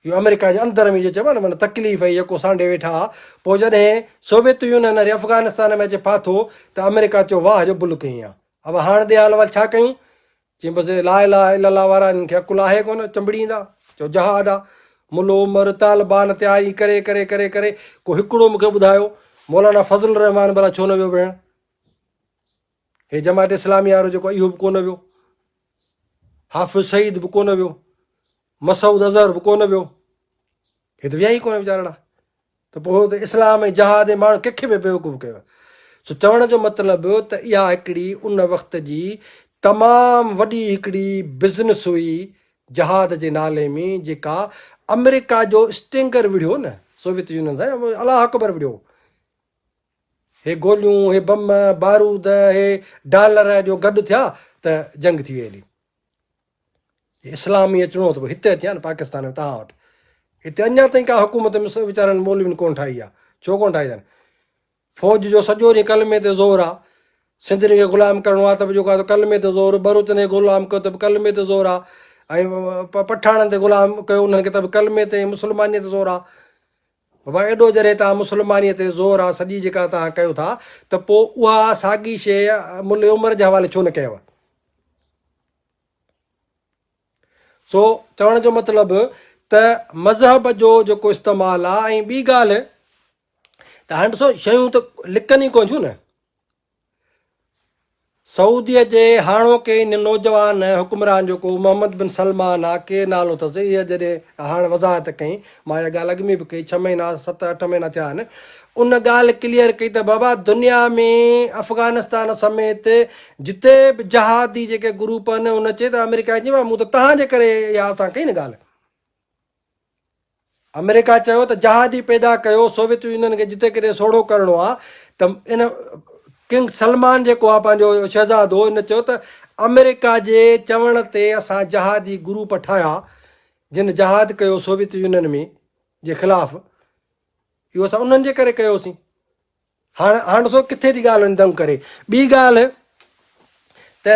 اهو آمريڪا جي اندر ۾ جيئن چئبو آهي نه معنيٰ تڪليف ۽ يڪو سانڍي ويٺا ها. پوء جڏهن سوويت يونين وري افغانستان ۾ اچي ڦاٿو ته آمريڪا چيو واهه جو بل ڪيئي آ. ابا هاڻ ڏي حال احوال ڇا ڪيون؟ چيائين بس لا اله الا الله وارا هنن کي عقل آهي ڪونه چنبڙي ايندا. چيو جهاد آ. ملو عمر طالبان تياري ڪري ڪري ڪري ڪري ڪو هڪڙو مون کي ٻڌايو مولانا فضل الرحمان ڀلا ڇو نه ويو ويهڻ؟ هي جماعت اسلامي وارو جيڪو اهو به ڪونه ويو. حافظ سعيد به ڪونه ويو. مسعود اظهر به ڪونه ويو. هي ته ويا ئي ڪونه ويچارڙا. ته پوء ته اسلام ۽ جهاد ۽ ماڻهن ڪنهن کي به بيوقوف ڪيو. سو چوڻ جو مطلب ته اها هڪڙي ان وقت جي تمام وڏي هڪڙي بزنس هئي جهاد جي نالي ۾ جيڪا آمريڪا جو اسٽينگر وڙهيو نه سوويت يونين سان الله اڪبر وڙهيو. هي گوليون، هي بم، بارود، هي ڊالر جو گڏ ٿيا ته جنگ ٿي وئي هلي. جي اسلام ئي اچڻو هو ته پوء هتي اچي ها نه پاڪستان ۾ توهان وٽ. هتي اڃا تائين ڪا حڪومت ويچارن مولوين ڪونه ٺاهي آهي. ڇو ڪونه ٺاهي اٿن؟ فوج جو سڄو ڏينهن ڪلمي تي زور آهي. سنڌين کي غلام ڪرڻو آهي ته به جيڪو آهي ڪلمي تي زور، ٻروچن کي غلام ڪيو ته به ڪلمي تي زور آهي ۽ پٺاڻن تي غلام ڪيو انهن کي ته به ڪلمي تي ۽ مسلمانيء تي زور آهي. بابا ايڏو جڏهن توهان مسلمانيء تي زور آ سڄي جيڪا توهان ڪيو ٿا ته پوء اها ساڳي شيء ملي عمر جي حوالي ڇو نه ڪيو؟ سو چوڻ جو مطلب ته مذهب جو جيڪو استعمال آ ۽ ٻي ڳالهه ته هاڻي ڏسو شيون ته لڪن ئي ڪونه ٿيون نه. سعوديء جي هاڻوڪي ان نوجوان حڪمران جيڪو محمد بن سلمان آ، ڪي نالو اٿس، اها جڏهن هاڻ وضاحت ڪئين، مان اها ڳالهه اڳ ۾ به ڪئي، ڇهه مهينا، ست اٺ مهينا ٿيا آهن، ان ڳالهه ڪليئر ڪئي ته بابا دنيا ۾ افغانستان سميت جتي به جهادي جيڪي گروپ آهن، ان چئي ته آمريڪا چئي مون ته توهان جي ڪري اها اسان ڪئي نه ڳالهه. آمريڪا چيو ته جهادي پيدا ڪيو، سوويت يونين کي جتي ڪٿي سوڙهو ڪرڻو آ ته ان ڪنگ سلمان جيڪو آ پنهنجو شهزادو ان چيو ته آمريڪا جي چوڻ تي اسان جهادي گروپ ٺاهيا جن جهاد ڪيو سوويت يونين ۾ جي خلاف اهو اسان انهن جي ڪري ڪيوسين. هاڻ هاڻ ڏسو ڪٿي ٿي ڳالهه وڃي دنگ ڪري. ٻي ڳالهه ته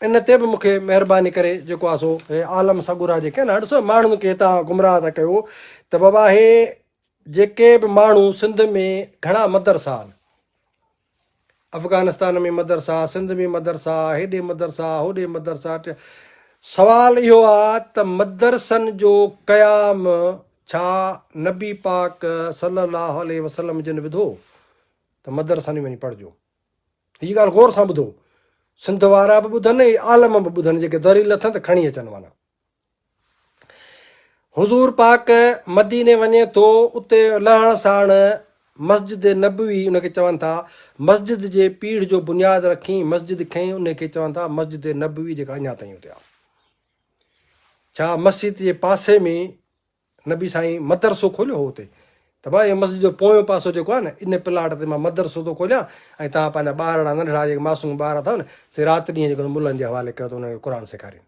ان تي به مون کي مهرباني ڪري جيڪو آهي سو هي عالم سڳورا جيڪي آهن هاڻ ڏسو ماڻهن کي توهان گمراهه ٿا ڪيو ته بابا هي جيڪي به ماڻهو سنڌ ۾ گهڻا مدرسا آهن افغانستان ۾ مدرسا سنڌ ۾ مدرسا هيڏي مدرسا هوڏي مدرسا سوال اهو آهي ته مدرسن جو قيام ڇا نبي پاڪ صلّي اللّٰه عليه وسلّم جن وڌو ته مدرسن ۾ وڃي پڙهجو. هي ڳالهه غور سان ٻڌو. سنڌ وارا به ٻڌن ۽ عالم به ٻڌن جيڪي دليل اٿن ته کڻي اچن معنيٰ. حضور پاڪ مديني وڃي ٿو اتي لهڻ ساڻ مسجد نبوي ان کي چون ٿا مسجد جي پيڙهه جو بنياد رکي مسجد کنئي ان کي چون ٿا مسجد نبوي جيڪا اڃا تائين اتي آهي. ڇا مسجد جي پاسي ۾ نبي سائين مدرسو کوليو هو اتي ته ڀاء هي مسجد جو پويون پاسو جيڪو آهي نه ان پلاٽ تي مان مدرسو ٿو کوليان ۽ توهان پنهنجا ٻارڙا ننڍڙا جيڪي معصوم ٻار اٿو نه سي رات ڏينهن جيڪو ملن جي حوالي ڪيو ته انهن کي قرآن سيکارين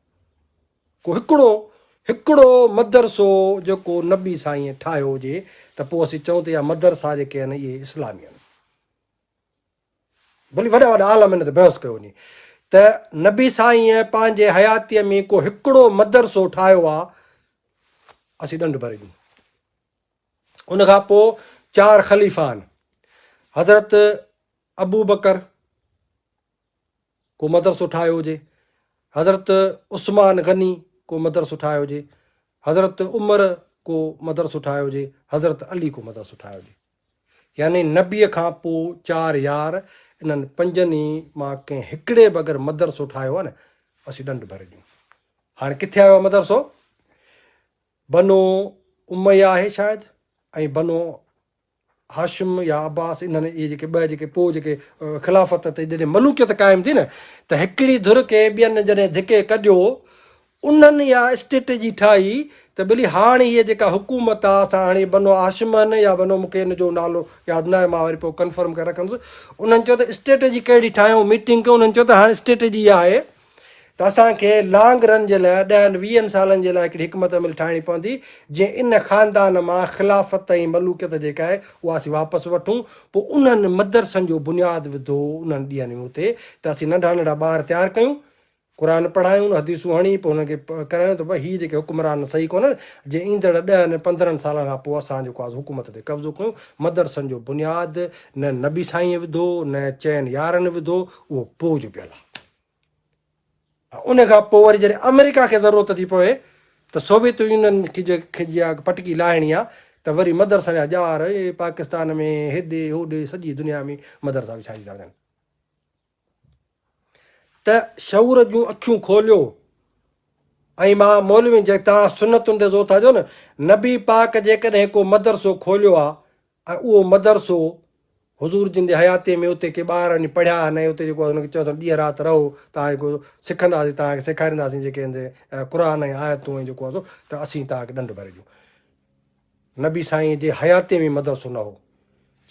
ڪو هڪڙو هڪڙو مدرسو جيڪو نبي سائين ٺاهيو هجي ته پوء اسين چئون ته اها مدرسا جيڪي آهن اهي اسلامي آهن. ڀلي وڏا وڏا عالم ان تي بحث ڪيو وڃي ته نبي سائينء پنهنجي حياتيء ۾ ڪو هڪڙو مدرسو ٺاهيو آ اسين ڏنڊ ڀري ڏيون. ان کان پوء چار خليفا آهن حضرت ابوبڪر ڪو مدرسو ٺاهيو هجي، حضرت عثمان غني ڪو مدرسو ٺاهيو هجي، حضرت عمر ڪو مدرسو ٺاهيو هجي، حضرت علي ڪو مدرسو ٺاهيو هجي. يعني نبيء کان پوء چار يار انهن پنجن ئي مان ڪنهن هڪڙي به اگر مدرسو ٺاهيو آهي نه اسين ڏنڊ ڀري ڏيون. هاڻي ڪٿي آيو آهي مدرسو؟ بنو اميه آهي شايد ۽ بنو هاشم يا عباس انهن اهي جيڪي ٻه جيڪي پوء جيڪي خلافت تي جڏهن ملوڪيت قائم ٿي نه ته هڪڙي ڌر کي ٻين جڏهن ڌڪي ڪڍيو انهن اها اسٽريٽجي ٺاهي ته ٻلي هاڻ هيء جيڪا حڪومت آ اسان هاڻي بنو هاشمن يا بنو مون کي ان جو نالو ياد ناهي مان وري پوء ڪنفرم ڪري رکندس انهن چيو ته اسٽريٽجي ڪهڙي ٺاهيون ميٽنگ ڪيون انهن چيو ته هاڻ اسٽريٽجي اها آهي ته اسان کي لانگ رن جي لاء ڏهن ويهن سالن جي لاء هڪڙي حڪمت عملي ٺاهڻي پوندي جيئن ان خاندان مان خلافت ۽ ملوڪيت جيڪا آهي اها اسين واپس وٺون پوء انهن مدرسن جو بنياد وڌو انهن ڏينهن ۾ اتي ته اسين ننڍا ننڍا ٻار تيار ڪيون قرآن پڙهايون حديثون هڻي پوء انهن کي ڪرايون ته ڀئي هي جيڪي حڪمران صحيح ڪونهن جي ايندڙ ڏهن 15 سالن کان پوء اسان جيڪو آهي حڪومت تي قبضو ڪيون مدرسن جو بنياد نه نبي سائينء وڌو نه چئن يارن وڌو اهو پوء جو پيل آهي. ان کان پوء وري جڏهن آمريڪا کي ضرورت ٿي پوي ته سوويت يونين کي جي پٽڪي لاهڻي آ ته وري مدرسن جا ڄار پاڪستان ۾ هيڏي هوڏي سڄي دنيا ۾ مدرسا وڇائجي ٿا وڃن ته شعور جون اکيون کوليو ۽ مان مولوين جي تان سنتن تي زور ٿا ڏيو نه نبي پاڪ جيڪڏهن ڪو مدرسو کوليو آ ۽ اهو مدرسو حضور جن جي حياتيء ۾ اتي ڪي ٻار وڃي پڙهيا ۽ اتي جيڪو آهي انهن کي چيو اٿن ڏينهن رات رهو توهان جيڪو سکنداسين توهان کي سيکارينداسين جيڪي هن جي قرآن ۽ آيتون ۽ جيڪو آهي سو ته اسين توهان کي ڏنڊ ڀري ڏيون. نبي سائين جي حياتيء ۾ مدرسو نه هو.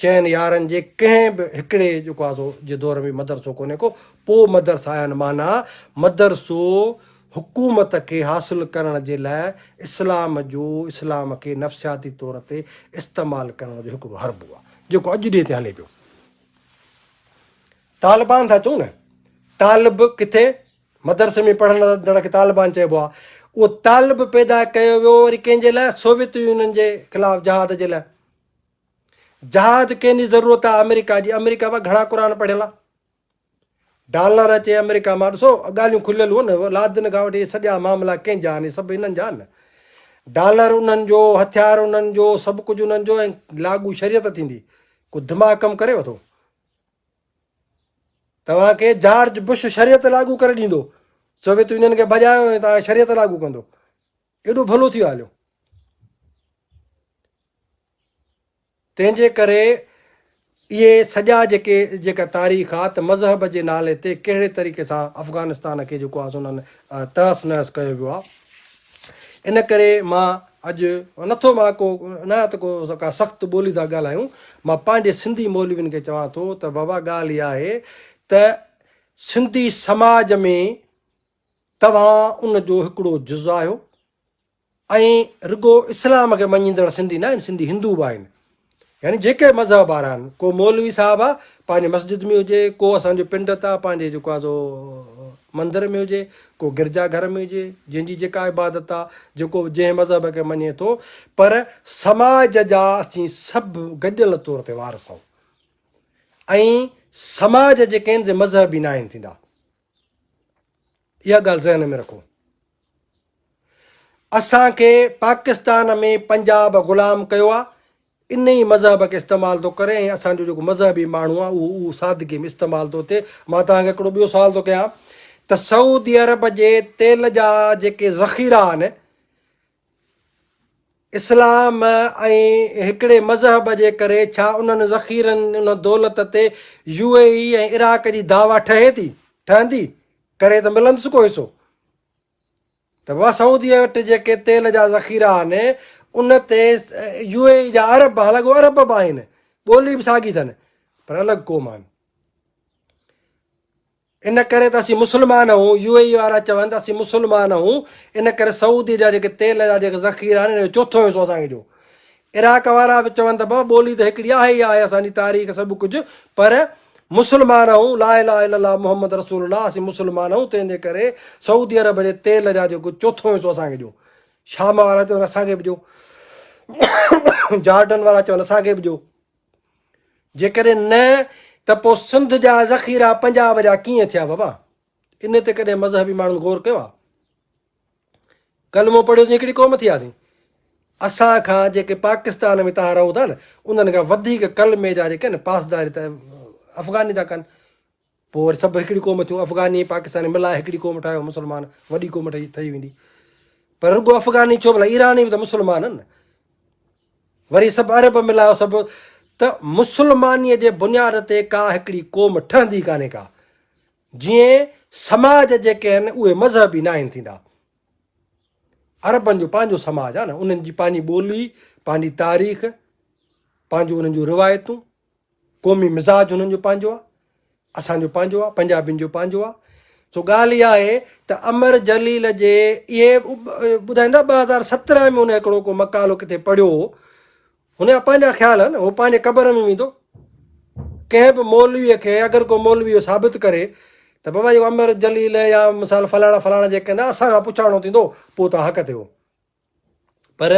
چئن يارن جي ڪنهن به هڪڙي جيڪو آهي سو جي دور ۾ مدرسو ڪونهي ڪو پوء مدرسا آيا آهن معنيٰ مدرسو حڪومت کي حاصل ڪرڻ جي لاء اسلام جو اسلام کي نفسياتي طور تي استعمال ڪرڻ جو هڪڙو حربو آهي جيڪو اڄ ڏينهن تي هلي پيو. طالبان ٿا چئون نه طالب ڪٿي مدرسي ۾ پڙهندڙ کي طالبان چئبو آهي اهو طالب پيدا ڪيو ويو وري ڪنهن جي لاء سوويت يونين جي خلاف جهاد جي لاء جهاد ڪنهن جي ضرورت آهي آمريڪا جي آمريڪا مان گهڻا قرآن پڙهيل آهي ڊالر اچي آمريڪا مان ڏسو ڳالهيون کليل هئن نه لادن کان وٺي سڄا معاملا ڪنهن جا آهن سڀ انهن جا آهن نه ڊالر انهن جو هٿيار انهن جو سڀ ڪجهه انهن جو ۽ لاڳو شريعت ٿيندي ڪو دماغ ڪم ڪري وٿو توهان کي جارج بش شريعت لاڳو ڪري ڏيندو سوويت يونين کي ڀڄايو ۽ توهان شريعت لاڳو ڪندو ايڏو ڀلو ٿي ويو هليو تنهن جي ڪري اهي سڄا جيڪي جيڪا تاريخ آ ته مذهب جي نالي تي ڪهڙي طريقي سان افغانستان کي جيڪو آ سو انهن تهس نهس ڪيو ويو آ ان ڪري مان اڄ نٿو مان ڪو نه ته ڪو ڪا سخت ٻولي ٿا ڳالهايون مان پنهنجي سنڌي مولوين کي چوان ٿو ته بابا ڳالهه اها آهي ته سنڌي سماج ۾ توهان ان جو هڪڙو جز آهيو ۽ رڳو اسلام کي مڃيندڙ سنڌي نه آهن، سنڌي هندو به آهن. يعني جيڪي مذهب وارا آهن، ڪو مولوي صاحب آ پنهنجي مسجد ۾ هجي، ڪو اسان جو پنڊت آ پنهنجي جيڪو آ سو مندر ۾ هجي، ڪو گرجا گهر ۾ هجي، جنهن جي جيڪا عبادت آ، جيڪو به جنهن مذهب کي مڃي ٿو، پر سماج جا اسين سڀ گڏيل طور تي وارث آهيون ۽ سماج جيڪي آهن سي مذهبي ناهن ٿيندا. اها ڳالهه ذهن ۾ رکو. اسان کي پاڪستان ۾ پنجاب غلام ڪيو آ ان ئي مذهب کي استعمال ٿو ڪري ۽ اسان جو جيڪو مذهبي ماڻهو آ اهو اهو سادگي ۾ استعمال ٿو ٿئي مان توهان کي هڪڙو ٻيو سوال ٿو ڪيان ته سعودي عرب جي تيل جا جيڪي ذخيرا آهن اسلام ۽ هڪڙي مذهب جي ڪري ڇا انهن ذخيرن ان دولت تي يو اي اي ۽ عراق جي دعويٰ ٺهي ٿي ٺهندي ڪري ته ملندس ڪو حصو ته بابا سعودي وٽ جيڪي تيل جا ذخيرا آهن ان تي يو اي اي جا عرب حالانڪه هو عرب به آهن ٻولي به ساڳي اٿن پر الڳ قوم آهن ان ڪري ته اسين مسلمان آهيون يو اي اي وارا چون ته اسين مسلمان آهيون ان ڪري سعودي جا جيڪي تيل جا جيڪي ذخيرا آهن ان جو چوٿون حصو اسان کي ڏيو عراق وارا به چون ته بابا ٻولي ته هڪڙي آهي ئي آهي اسان جي تاريخ سڀ ڪجهه پر مسلمان آهون لا اله الا الله محمد رسول الله اسين مسلمان آهون تنهن جي ڪري سعودي عرب جي تيل جا جيڪو چوٿون حصو اسان کي ڏيو شام وارا چون اسان کي به ڏيو جارڊن وارا چون اسان کي به ڏيو جيڪڏهن نه ته پوء سنڌ جا ذخيرا پنجاب جا ڪيئن ٿيا بابا ان تي ڪڏهن مذهبي ماڻهن غور ڪيو آهي ڪلمو پڙهيوسين هڪڙي قوم ٿياسين. اسان کان جيڪي پاڪستان ۾ توهان رهو ٿا نه انهن کان وڌيڪ ڪلمي جا جيڪي آهن پاسداري ته افغاني ٿا ڪن. پوء وري سڀ هڪڙي قوم ٿيون، افغاني ۽ پاڪستاني ملائي هڪڙي قوم ٺاهيو مسلمان وڏي قوم ٺهي ٺهي ويندي. پر رڳو افغاني ڇو ڀلا ايراني به ته مسلمان آهن نه. وري سڀ عرب ملايو سڀ ته مسلمانيء جي بنياد تي ڪا هڪڙي قوم ٺهندي ڪانهي ڪا. جيئن سماج جيڪي آهن اهي مذهبي ناهن ٿيندا. عربن جو پنهنجو سماج آهي نه، انهن جي پنهنجي ٻولي، پنهنجي تاريخ، پنهنجون انهن جون روايتون، قومي مزاج انهن جو پنهنجو آهي، اسان جو پنهنجو آهي، پنجابين جو پنهنجو آهي. سو ڳالهه اها آهي ته امر جليل جي اهي ٻڌائيندا 2017 ۾ هن هڪڙو ڪو مقالو ڪٿي پڙهيو هو، هن جا پنهنجا خيال آهن، هو پنهنجي قبر ۾ ويندو. ڪنهن به مولويء کي اگر ڪو مولوي اهو ثابت ڪري ته بابا اهو امر جليل يا مثال فلاڻا فلاڻا جيڪي ڪندا اسان کان پڇاڻو ٿيندو پوء توهان حق تي هو. پر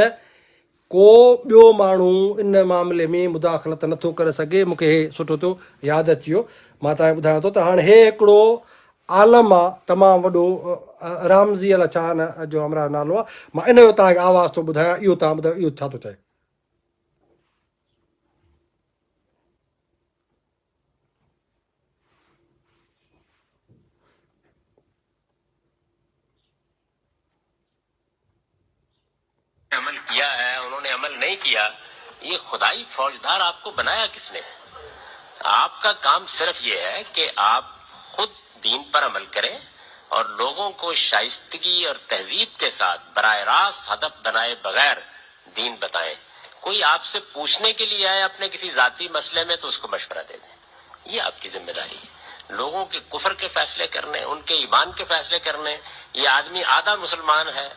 ڪو ٻيو ماڻهو ان معاملي ۾ مداخلت نٿو ڪري سگهي. مون کي هي سٺو ٿيو ياد اچي ويو، مان توهان کي ٻڌايان ٿو ته هاڻي هي هڪڙو عالم آ تمام وڏو رامزي الا ڇا ان جو همراهه نالو آ، مان ان جو توهان کي آواز ٿو ٻڌايان، اهو توهان ٻڌايو اهو ڇا ٿو چئي. عمل کيا هي انهون ني عمل نهين کيا يه خدائي فوجدار آپ ڪو بنايا کس ني آپ کا کام صرف يه هي ڪه آپ خود دين پر عمل کرين اور لوگون کو شائستگي اور تهذيب ڪي ساتھ براه راست هدف بنائي بغير دين بتائين کوئي آپ سي پوڇني ڪي ليي آئي اپني کسي ذاتي مسئلي مين تو اس کو مشوره the دين يه آپ ڪي ذمه داري هي لوگون ڪي ڪفر ڪي فيصلي ڪرني ان ڪي ايمان ڪي فيصلي ڪرني يه آدمي آدھا مسلمان هي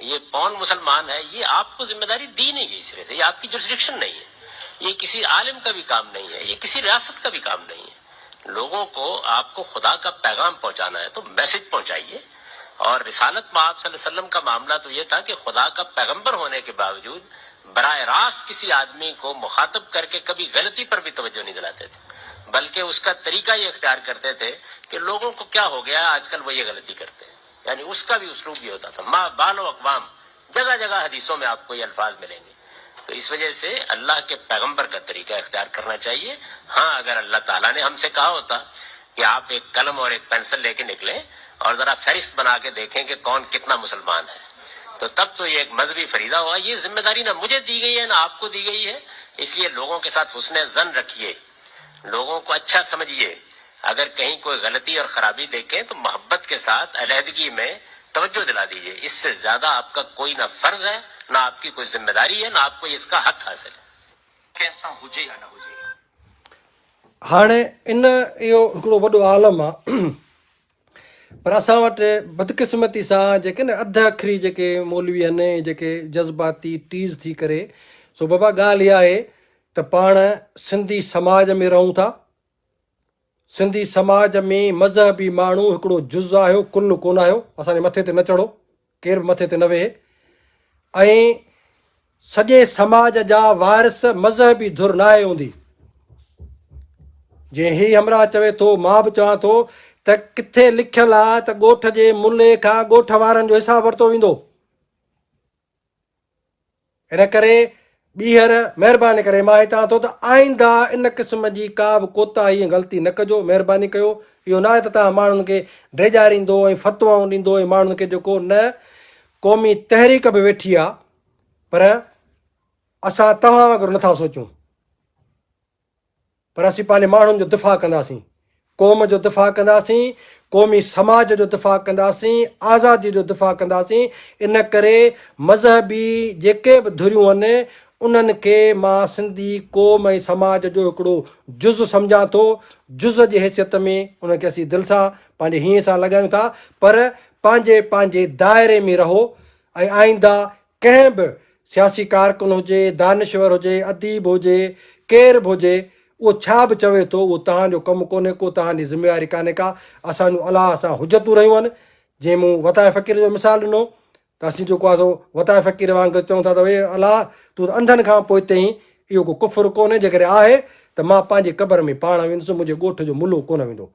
يه پون مسلمان هي يه آپ ڪو ذمه داري the نهين گئي سري سي يه آپ ڪي جورسڊڪشن نهين هي يه ڪسي عالم ڪا ڀي ڪام نهين هي يه ڪسي رياست ڪا ڀي ڪام نهين هي لوگون ڪو آپ ڪو خدا ڪا پيغام پهچانا هي تو ميسج پهچائيي اور رسالت مآب صلي الله عليه وسلم ڪا معامله تو يه ٿا ڪه خدا ڪا پيغمبر هوني ڪي باوجود براه راست ڪسي آدمي ڪو مخاطب ڪر ڪي ڪڀي غلطي پر ڀي توجه نهين دلاتي ٿي بلڪه اس ڪا طريقه يه اختيار ڪرتي ٿي ڪه لوگون ڪو ڪيا هو گيا هي آج ڪل وه يه غلطي ڪرتي هين يعني اس ڪا ڀي اسلوب يه هوتا ٿا ما بال اقوام جگه جگه حديثون مين آپ ڪو يه الفاظ ملين گي تو اس وجه سي الله ڪي پيغمبر ڪا طريقه اختيار ڪرنا چاهيي هان اگر الله تعالي ني هم سي ڪها هوتا ڪي آپ ايڪ قلم اور ايڪ پينسل لي ڪي نڪلين اور ذرا فهرست بنا ڪي ديکين ڪي ڪون ڪتنا مسلمان هي تو تب تو يه ايڪ مذهبي فريضه هوگا يه ذمه داري نه مجهي the گئي هي نه آپ ڪو the گئي هي اس ليي لوگون ڪي ساٿ حسن ظن رکيي لوگون ڪو اڇا سمجهيي اگر ڪهين ڪوئي غلطي اور خرابي ديکين تو محبت ڪي ساٿ علحدگي مين توجه دلا ديجئي اس سي زياده آپ ڪا ڪوئي نه فرض هي نه آپ ڪي ڪوئي ذمه داري هي نه آپ ڪو اس ڪا حق حاصل هي. ڪنهن سان هجي يا نه هجي. هاڻي ان اهو هڪڙو وڏو عالم آ پر اسان وٽ بدقسمتي سان جيڪي نه اڌ اکري جيڪي مولوي آهن ۽ جيڪي جذباتي ٽيز ٿي ڪري سو بابا ڳالهه اها آهي ته پاڻ سنڌي سماج ۾ رهون ٿا سنڌي سماج ۾ مذهبي ماڻهو هڪڙو جز آهيو، ڪل ڪونه آهيو، اسان جي مٿي تي نه چڙهو، ڪير به مٿي تي نه ويهي ۽ سڄي سماج جا وارث مذهبي ڌر ناهي هوندي. جيئن هي همراهه چوي ٿو، مان به چوان ٿو ته ڪٿي لکيل آهي ته ڳوٺ جي ملي کان ڳوٺ وارن جو حساب ورتو ويندو. ان ڪري ٻيهر مهرباني ڪري مان هي چوان ٿو ته آئنده ان قسم جي ڪا به ڪوتاهي ۽ غلطي نه ڪجو، مهرباني ڪيو. اهو ناهي ته توهان ماڻهن کي ڊيڄاريندو ۽ فتوائون ڏيندو ۽ ماڻهن کي جيڪو نه قومي تحريڪ به ويٺي آ پر اسان توهان وانگر نٿا سوچون. پر اسين پنهنجي ماڻهن جو دفاع ڪنداسين، قوم جو دفاع ڪنداسين، قومي سماج جو دفاع ڪنداسين، آزادي جو دفاع ڪنداسين، ان ڪري مذهبي جيڪي به ڌريون آهن انهن کي مان سنڌي قوم ۽ سماج جو هڪڙو جز سمجهان ٿو، جز جي حيثيت ۾ انهن کي اسين دل سان پنهنجي هينئين سان لڳايون ٿا پر پنهنجي پنهنجي دائري ۾ رهو ۽ آئنده ڪنهن به سياسي ڪارڪن هجي، دانشور هجي، اديب هجي، ڪير به هجي، اهو ڇا به چوي ٿو، اهو توهان جو ڪم ڪونهي ڪو، توهان جي ذميواري ڪانهي ڪا، اسان جون الله سان حجتون رهيون آهن، جيئن مون وتائي فقير جو مثال ڏنو ته اسين جيڪو آهي سو وتائي فقير وانگر چئون ٿا ته اي الله تون ته انڌن کان پوئتي آهين، اهو ڪو ڪفر ڪونهي، جيڪڏهن آهي ته مان پنهنجي قبر ۾ پاڻ ويندس، منهنجي ڳوٺ جو ملو ڪونه ويندو.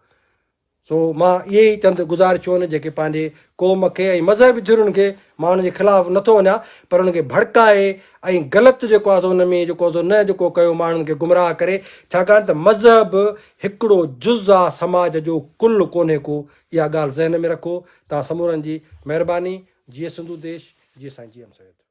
سو مان اهي ئي چند گذارشون آهن جيڪي پنهنجي قوم کي ۽ مذهبي ڌرين کي مان انهن جي خلاف نٿو وڃان پر انهن کي ڀڙڪائي ۽ غلط جيڪو آهي سو ان ۾ جيڪو سو نه جيڪو ڪيو ماڻهن کي گمراهه ڪري ڇاڪاڻ ته مذهب هڪڙو جز آ سماج جو ڪل ڪونهي ڪو اها ڳالهه ذهن ۾ رکو توهان سمورن جي مهرباني جيئي سنڌو ديش جيئي سائين جي ايم سيد.